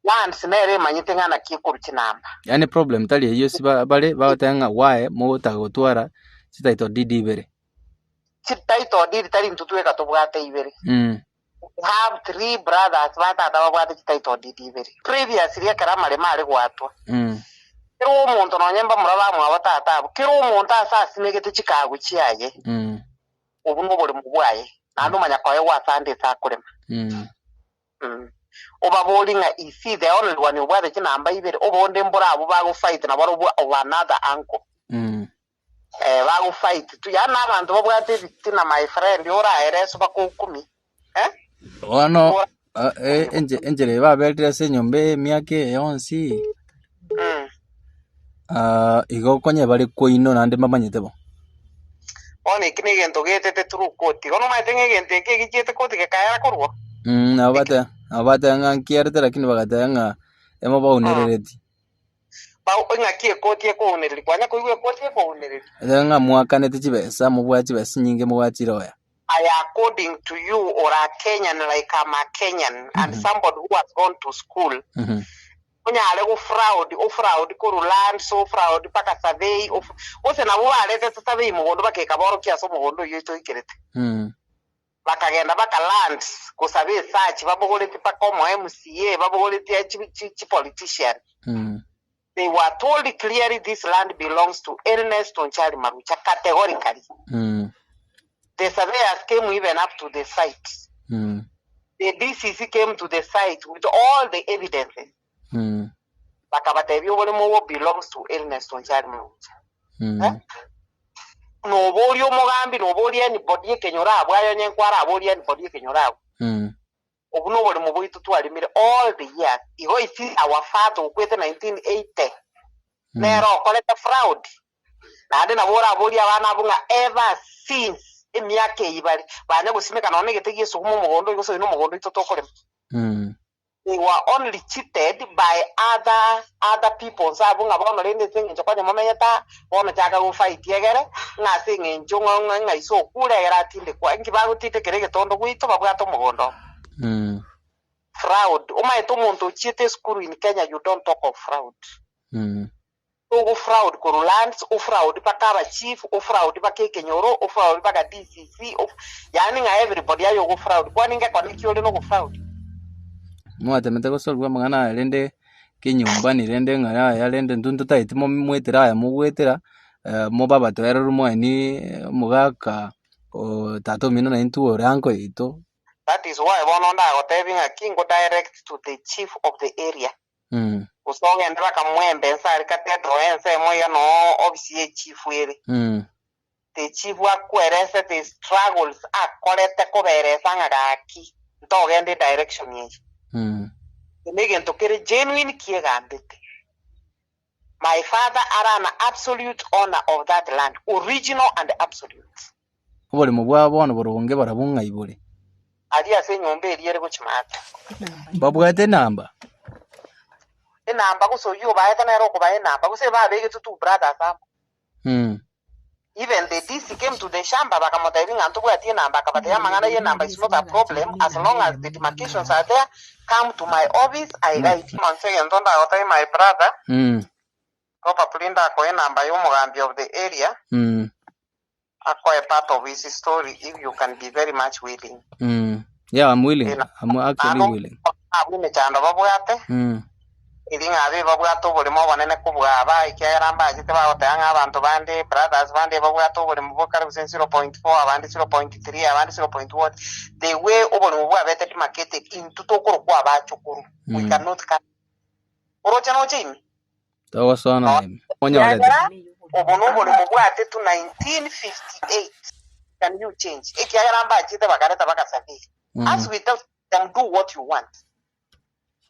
Lands nere emanyete ng'a naki ekorwa chinamba. Yaani problem tari eyio ase ba- bare bagoteba ng'a why mogotaka gotwara chititle deed ibere. Chititle deed tari intwe tweka tobwate ibere. We have three brothers ba tata babwate chititle deed ibere. Previously ekero amaremo are goatwa, kera omonto nonye mbamura bamwabo tata abwo, kera omonto ase asimegete chikago chiaye, obwo noboremo bwaye, naende omanya koegwa ase ande ase akorema. Obaborie ng'a is he the only one obwate chinamba ibere, obonde mbore abwo bagofight nabarobwo of another uncle. Eh, bagofight tu, yaani na abanto babwate ebitina my friend, oraere ase bakokumia, eh? Bono Ora- ah, eh, enche- enchera eye baberire ase enyomba eye emiaka eye yonsi, ah, igo okonye bare kwaino naende mbamanyete bo. Bono eki negento getete through court. Bono omanyete ng'a egento eke egichiete court gekaera korwa. Mm, nabo bate nabo bateba ng'a nkierete lakini bagateba ng'a emobaunerereti. Ba- Ng'aki ekoti ekounereria? Kwanya koigwa ekoti ekounereria? Eteba ng'a mwakanete chibesa, mobwate chibesa chinyinge mobwate chiroya. I according to you or a Kenyan like I'm a Kenyan and somebody who has gone to school Mhm. onyare go fraud o fraud korwa lands o fraud mpaka survey o gose nabo baretete survey mogondo bakeka borokia ase omogondo oyio toikerete Mm. bakagenda baka lands gosaba esearch babogoretie mpaka omo MCA babogoretie chi chi chi politician Mm. they were told clearly this land belongs to Ernest Onchari Marucha categorically Mm. the surveyors came even up to the site Mm. the DCC came to the site with all the evidences Mm. bakabatebia oboremo obo belongs to Ernest Onchari Marucha Mm. Eh? noboria omogambi noboria anybody ekenyoro abwo aye onye nkwara aboria anybody ekenyoro abwo Mm. obu noboremo bwaito twarimire all the years igo isi our father okwete 1980 Mm. nere okorete fraud naende nabo oraborie abana abwo ng'a ever since emiaka eyio bare banya gosimeka nonya na egete gia esuguma omogondo oyo gose oyo na omogondo oito tokorema Mm. they were only cheated by other other people nse abwo ng'a bono rende ase eng'encho konya momenyete aa, bono chaka gofight egere, ng'a ase eng'encho ng'a ng'a ng'a ise okure egere atindekwa. Inki bagotindekera egetondo gwaito babwate omogondo obo? Mm. Fraud. Omanyete omonto ochiete esukuru in Kenya you don't talk of fraud. Mm. Ogo fraud korwa lands, o fraud mpaka aba chief, o fraud mpaka ekenyoro, o fraud mpaka DCC, o yaani ng'a everybody aye ogo fraud. Kwani ngekone ki ore nogo fraud? Mwatemete gosorigwa amang'ana aya rende kenyumbani rende ng'a yaya rende intwe ntotageti momwetera aya mogwetera, mobe abatoereru mwaeni omogaka oo tata omino naintwe ore anko yaito. That is why bono ndagotebi ng'a ki ngo direct to the chief of the area. Mm. Gose ogende bakamoemba ense aria cathedral ensemo iga noo ofisi ye chief ere. Mm. The chief akwerese the struggles akorete koberesa ng'a gaki ntogende edirection eye. Mm. Eke negento kere genuine kiegambete. My father are an absolute owner of that land, original and absolute. Oboremo bwabo bono boronge barabwo ng'ai bore? Aria ase enyomba eria ere gochia maate. Mbabwate enamba? Enamba gose oyio obaete nere okobaa enamba, gose babegetwe two brothers amo. Mm. Even the DC came to the shamba bakamotebia ng'a ntobwati enamba, akabatebia amang'ana y'enamba is not a problem as long as the demarcations are there, come to my office I guide you. Once egento ndagotebie my brother, Mm. probably ndakoe enamba y'omogambi of the area, Mm. akoe part of his story if you can be very much willing. Mm. Yeah, I'm willing. Ena- I'm actually Naende willing. abwo emechando babwate, Mm. eri ng'a abe babwate oboremo obonene kobua aba, ekiagera mbachete bagoteba ng'a abanto bande, brothers bande babwate oboremo bokare gose 0.4, abande 0.3, abande 0. What, the way oboremo bwabete demarcated, intwe tokorokwa abachukuru, we Mm. cannot come. Oroche noche ime? Togosoa nonya ime. Onyorete. Ekiagera obo noboremo bwatetwe 1958, can you change? Ekiagera mbachete bakareta bagasurvey. Mm. As we tell them do what you want.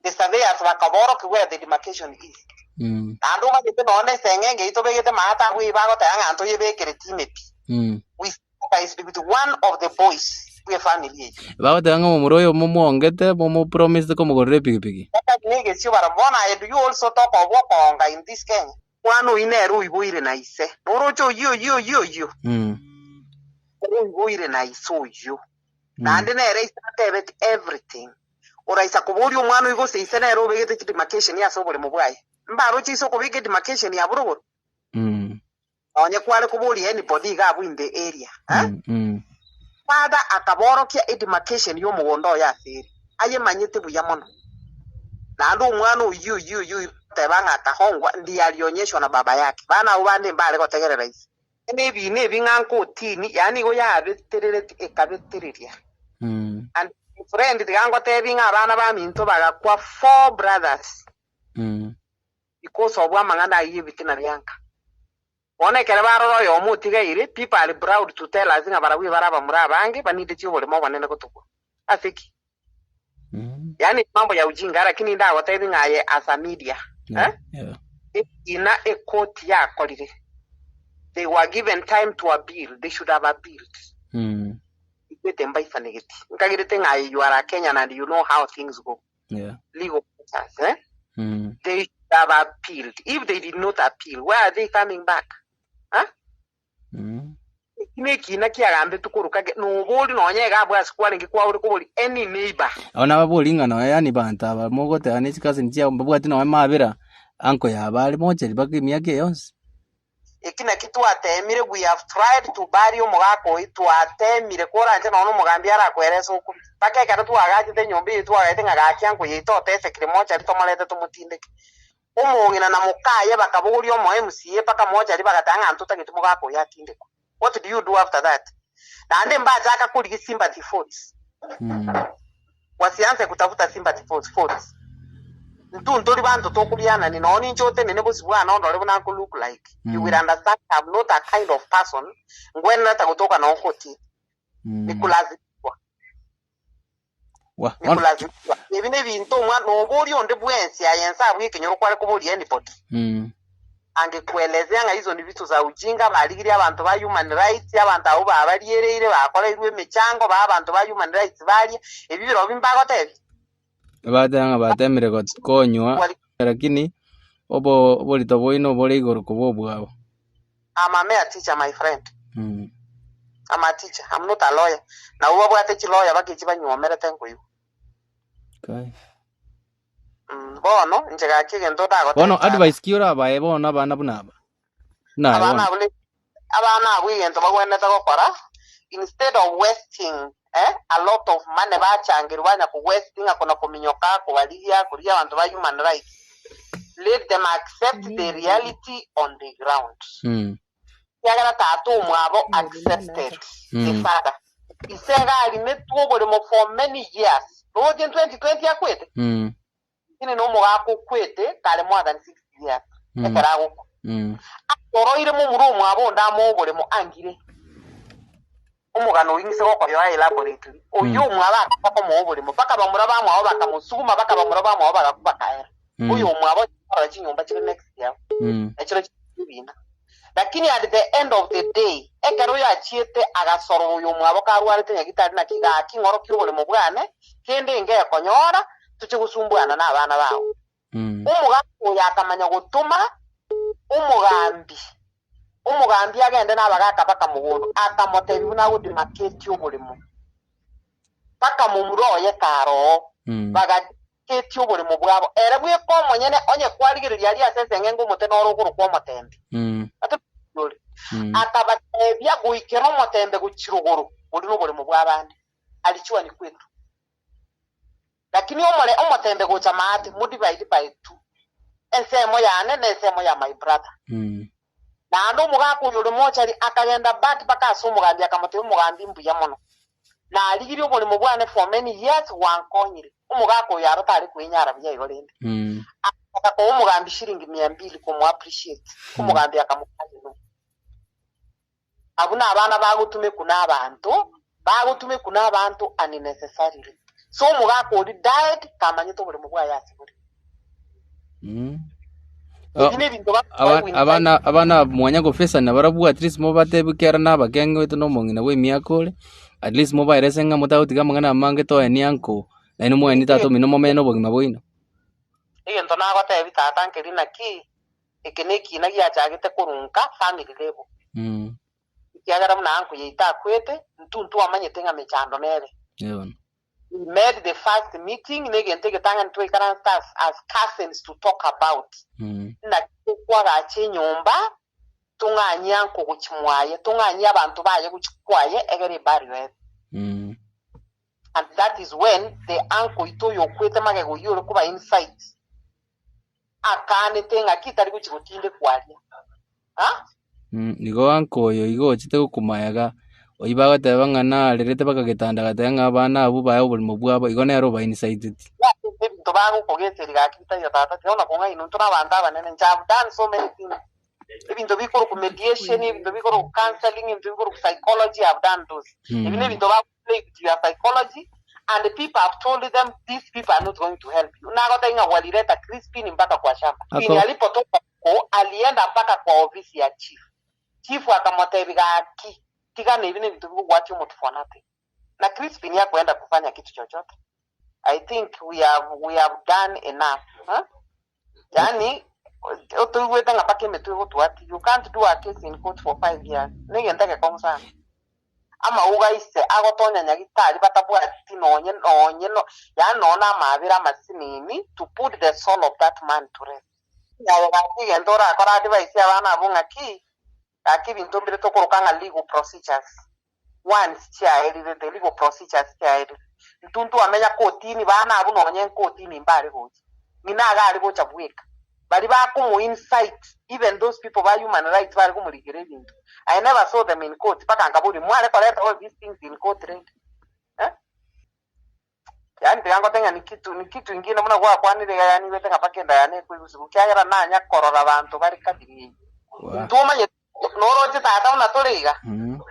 The surveyors bakaborokigwa where the demarcation is. Mm. Naende omanyete nonya na eseng'enge eyio tobegete maate abwo eyio bagoteba ng'a ntoyebekereti ime pi. Mm. We sympathized with one of the boys bwe family eyio. Bagoteba ng'a omomura oyo momwongete, momopromisete komogorera epikipiki. Batari negesio barabwo. Bono aye do you also talk of okoonga in this Kenya? Omwana oyio nere oiboire na ise. Noroche oyio oyio oyio oyio. Mm. Oiboire na ise oyio. Mm. Naende nere ise atebeti everything. Oraisa koboria omwana oyio gose ise nere obegete chidemarcation ase oboremo bwaye. Mbaroche ise okobeka edemarcation ya borogoro? Mm. Nonye kware koboria anybody iga abwo in the area. Eh? Mm. Mm. Father akaborokia edemarcation y'omogondo oye ase ere. Ayemanyete buya mono. Naende omwana oyio oyio oyio oyio goteba ng'a akahongwa ndiye alionyeshwa na baba yake. Bana abwo bande mbare gotegerera ise. Buna ebiina ebi ng'a nkotini, yaani igo yabeterereti ekabetereria. Mm. And my friend tiga ngotebi ng'a abana baminto bagakwa four brothers Mm. because of amang'ana ayio y'ebitina bianka. Bono ekero barora oyomo otigaire, people are proud to tell us ng'a barabwo ebare abamura abange banindetie oboremo obonene gotokwa. Ase ki? Mm. Yaani mambo ya ujinga lakini ndagotebi ng'a aye as a media, Yeah. eh? Yeah. Ekina ekoti yakorire. They were given time to appeal. They should have appealed. Mm. Baigwete mbaisanegeti. Nkagerete ng'a aye you are a Kenyan and you know how things go. Yeah. Legal matters, eh? Mm. They should have appealed. If they did not appeal, why are they coming back? Huh? Mm. Eki nekina kiagambetwe korwa kage nobori nonya iga abwo ase kwarenge kwaore kobori any neighbor. Abwo nababori ng'a nonya yaani banto aba mogoteba ne chikasini chiabo mbabwati nonya mabera uncle yabo are mochari mpaka emiaka eye yonsi. Eki naki twateemire, we have tried to bury omogaka oyi, twateemire koranche nonya omogambi arakwerese okobia. Mpaka ekero twagachete enyomba eye twagaete ng'a gaki anko yaito otesekire mochari tomorete tomotindeke. Omong'ina na mokaye bakabogoria omo MCA mpaka mochari bagateba ng'a ntotageti mogaka oyo atindekwe. What do you do after that? Naende mbachaka korigia sympathy votes. Wasianze kutafuta sympathy votes votes. Intwe ntori banto tokorianani nonya ninche otenene bosio bwane ondore buna nko look like. You will understand I'm not a kind of person ngwenerete gotoka nonya kotini. Nikulazimishwa. Wa, bono. Nikulazimishwa. Ebi nebinto omwana noboria onde bwensi aye ense abwo ekenyoro kware koboria anybody. Angekuelezea ng'a hizo ni vitu za ujinga, barigirie abanto ba human rights, abanto abwo babariereire, bakoreirwe emechango, ba abanto ba human rights baria, ebi birobio mbagotebia. Bateba ng'a batemire gokonywa, lakini obo oborito bwaino bore igoro kobua obwabo. I'm a mere teacher my friend. I'm a teacher, I'm not a lawyer. Nabo babwate chilawyer bakechi banywomerete nkoigwa. Kai. Mm, bono inche gaki egento ndagotebia Bono tata. advice ki orabae bono abana buna aba? Buna aye Abana bono. abwo ne- abana abwo egento bagwenerete gokora instead of wasting eh, a lot of money bachangerwe banya ko wasting kona kominyoka kobarigia korigia abanto ba human rights let them accept the reality on the ground Mm. Ekiagera tata omwabo accepted the father. Ise iga arimetwe oboremo for many years. Roche in 2020 akwete? Lakini nomogaka okwete kare more than 60 years ekero agokwa. Atoroire momura omwabo onde amoe oboremo angire. Omogano oyio ng'ise gokoyoa elaborately. Oyio omwabo akaba komoa oboremo mpaka bamura bamwabo bakamosuguma mpaka bamura bamwabo bagakwa bakaera. Oyo omwabo onye korora chinyomba chire next yabo na chiro chire ebina. Lakini at the end of the day ekero oyo achiete agasorora oyo omwabo karwarete nyagitari naki gaki ng'orokie oboremo bwane kende ngekonyora toche gosumbuana na abana bao. Omogaka oyo akamanya gotoma omogambi, omogambi agende nabagaaka bakamogondo, akamotebia buna agotimaketie oboremo. Bakamomura oye karoo, bagaketia oboremo bwabo. Ere bweka omonyene, onye kwarigereria aria ase eseng'enga omote noro okorokwa omotembe. Ore. Akabatebia, Goikera omotembe gochia rogoro, boria noboremo bw'abande. Alichwani kwetu. Lakini omore omotembe gocha maate, mo divide by two, ensemo yane na ensemo ya my brother. Naende omogaka oyo ore mochari akagenda back mpaka ase omogambi akamotebia omogambi mbuya mono, narigirie oboremo bwane for many years gwankonyire. Omogaka oyo aro tare kwenyara buya igo rende. Agachaka koa omogambi shilingi mia mbili komo appreciate. Omogambi akamokania no. Abwo nabana bagotumekwa nabanto, bagotumekwa nabanto unnecessarily. So omogaka oria died kamanyete oboremo bwaye ase bore. Ebi nebinto Aba- abana abana mwanya gofesana barabwo at least mobatebi kera nabakeng'ete na omong'ina bwa emiaka ore at least mobaerese ng'a motagotiga amang'ana amange toenie anko naende mwaenie tata omino momenye na obogima bwaino. Egento nagotebi tata nkeri naki Eke nekiina giachagete korwa nka family level. Ekiagera buna uncle yaito akwete, intwe ntwamanyete ng'a mechando nere. We made the first meeting negento egetang'ani twaikaransete as, as cousins to talk about. Naki tokwagacha enyomba, tong'anyie uncle gochia mwaye, tong'anyie abanto baye gochia kwaye egere ebarrier ebe. And that is when the uncle oito oyo okwete magega oyio ore koba inside akaanete ng'aki tari gochia gotindekwa aria. Ha? Igo anka oyo igo ochete gokomayaga, oyio bagoteba ng'a narerete mpaka getanda agateba ng'a abana abwo baye oborimo bwabo, igo nere obainsaiteti. Ebinto bagokogeseria gaki bitaiyo tata, tiga buna kong'ainwa intwe nabanto abanene, inche have done so many things, ebinto bikorokwa mediation, ebinto bikorokwa counselling, ebinto bikorokwa psychology, I have done those. Ebi nebinto ba play with your psychology and the people have told them these people are not going to help you. Nagotebia ng'a walileta Crispin mpaka kwa shamba. Crispin alipotoka huko alienda mpaka kwa ofisi ya chief. Chief akamotebia gaki tigana ebi nebinto bigogwatia omotu for nothing. Na Crispin hakuenda kufanya kitu chochote. I think we have, we have done enough. Huh? Yaani otoigwete ng'a mpaka emetwe egotwati. You can't do a case in court for 5 years. Negento egekong'u sana. Amauga ise agotonya nyagitari batabwati nonye nonye no, yaani nonya na amabera amasinini to put the soul of that man to rest. Naye gaki egento orakore advice abana abwo ng'aki, gaki ebinto mbire tokoroka ng'a legal procedures. Once chiaerire, the legal procedures chiaerire, intwe ntwamenya kotini bana abwo nonye nkotini mbare gocha. Ng'ina iga are gocha bweka. Baria bakomo incite, even those people ba human rights bare komorikera ebinto, I never saw them in court mpaka nkaboria mware koreta all these things in court rende? Eh? Yaani tiga ngote ng'a ni kitu ni kitu ingine buna gwakwanire iga yaani igwete ng'a mpaka enda yane ekoigusibwa ekiagera nanya korora abanto bare kabiri eyio. Wa. Intwe omanyete noroche tata buna tore iga, Mm.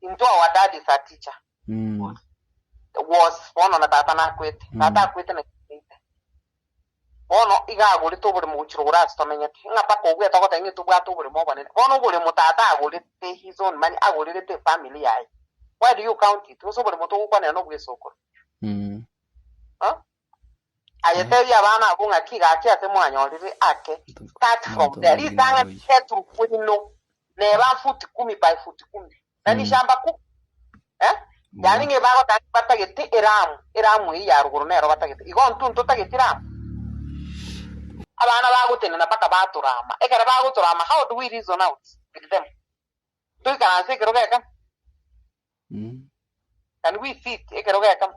intwe our dad is a teacher. Was bono na tata nakwete. Tata akwete na chiseite. Bono iga agorete oboremo gochia rogoro ase tomenyete, ng'a mpaka obwete ogoteba ng'a tobwate oboremo obonene. Bono oboremo tata agorete his own money, agorerete efamily yaye. Why do you count it? Gose oboremo togokwanera nobwesokoro? Huh? Aye tebia abana abwo ng'aki gaki ase mwanyorire ake, start from there. Ritang'ani settle kwino, neba futi kumi by futi kumi, na rishamba kumi. Eh? Yaani ng'a ebagoteba ng'a batagete eramu, eramu eyio ya rogoro nero batagete. Igo intwe ntotageti ramu? Abana bagotenena mpaka batorama. Ekero bagotorama, how do we reason out with them? Ntoikaranse ekero gekamo? Can we sit ekero gekamo?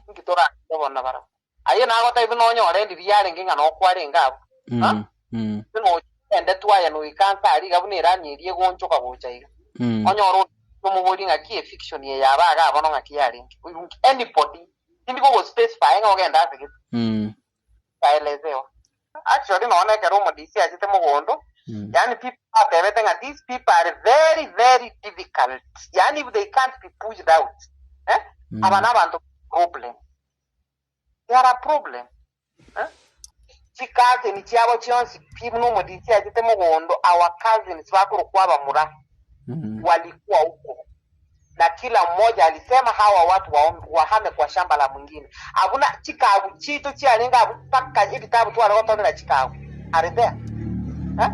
Inki torakore bono nabarabwo? Aye nagotebia buna onyore riria yarenge ng'a nokwarenge abwo. Ha? Buna ochende twaya noika nse aria iga buna erami eria egoonchoka gocha iga. Onyore omoborie ng'aki efiction eye yaba igaa bono ng'aki yarenge. Anybody, tindi kogospecify ng'a ogende ase gete. Taelezewa. Actually nonya na ekero omodc achete mogondo, yaani people batebete ng'a these people are very very difficult, yaani if they can't be pushed out, eh, aba nabanto problem. They are a problem. Eh? Chicousin chiabo chionsi pi buna omodc achete mogondo, our cousins bakorokwa abamura walikuwa huko na kila mmoja alisema hawa watu wahame kwa shamba la mwingine. Abuna chikagu chiaito chiarenge abwo mpaka ebitabu tware gotonera chikagu are there. Eh?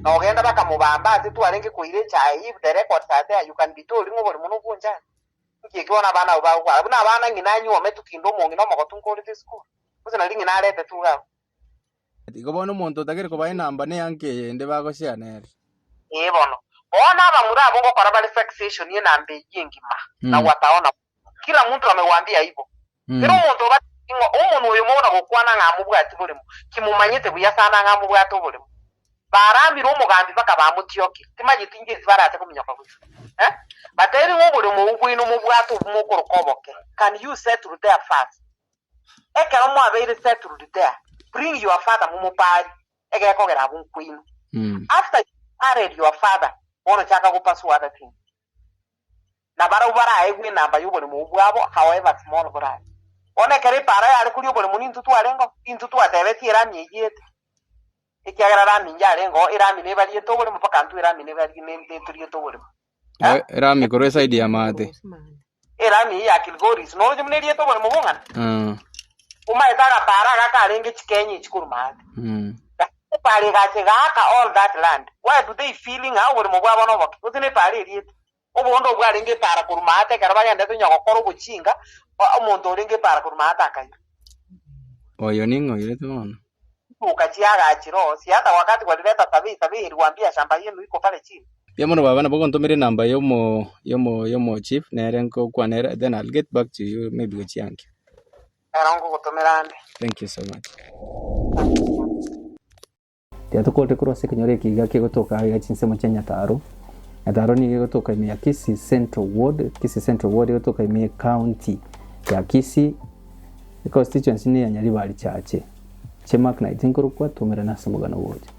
Na ogenda bakamobamba ase twarenge koira echae if the records are there you can be told ng'a oborimo nobwonchani. Inki eki bono abana abwo bagokwana? Buna abana ng'ina anyuometwe kinde omong'ina omogotu nkorete esukuru. Gose nari ng'ina aretetwe iga abwo. Igo bono omonto otagere kobaa enamba neyanka eyende bagoshare nere. Ee bono. Bono abamura abwo ngokora bare succession enamba eyio engima, na wataona kila mtu amewambia igo. Kera omonto obatebie ng'a omonwa oyo mogono gokwana ng'a amobwati boremo, kimomanyete buya sana ng'a amobwate oboremo. Baramire omogambi mpaka bamotiokia, timanyeti inche ase barache kominyoka gochia. Eh? Batebi ng'a oboremo obwo bwaino mobwate obwo mokoroka oboke, can you settle there first? Ekero mwabeire settled there, bring your father momopari egekogera abwo nkwaino. After you parried your father, bono chaka go pursue other things. Na barabwo baraegwe enamba y'oboremo obwo bwabo, however small borabe. Bono ekero epaara yare koria oboremo nintwe twarengeo, intwe twatebetie erami eyio ete, ekiagera rami yarengeo, erami nebariete oboremo mpaka intwe erami nebari netoriete oboremo. Eh, Erami korwa eside ya maate. Erami eyio ya Kilgoris, noroche buna eriete oboremo bong'ana? Mm. Omaete agapaara aka karenge chikenye echi korwa maate. Mm. Epaara egacha egaaka all that land. Why do they feel ng'a oboremo bwabo noboke? Gose nepaara eriete? Oboonde obwarenge epaara korwa maate ekero bagendete onye gokora obochinga, omonto orenge epaara korwa maate akaira. Oyo ning'o oirete bono? Chituka chiagachire oo, si hata wakati walileta survey, survey iliwaambia shamba yenu iko pale chini. Mbuya mono baba nabo ogontomera enamba yomo yomo yomo chief nere nkokwana ere then I'll get back to you maybe gochia ankio. Ero ngogotomera ande. Thank you so much. Tiga tokorire korwa ase ekenyoro eke iga kegotoka iga chinsemo chia Nyataro. Nyataro nigo egotoka ime ya Kisii Central Ward, Kisii Central Ward egotoka ime ye county ya Kisii, econstituency ne ya Nyaribari Chache. Che Mark Knight nkorokwa twaumerane ase omogano ogocha.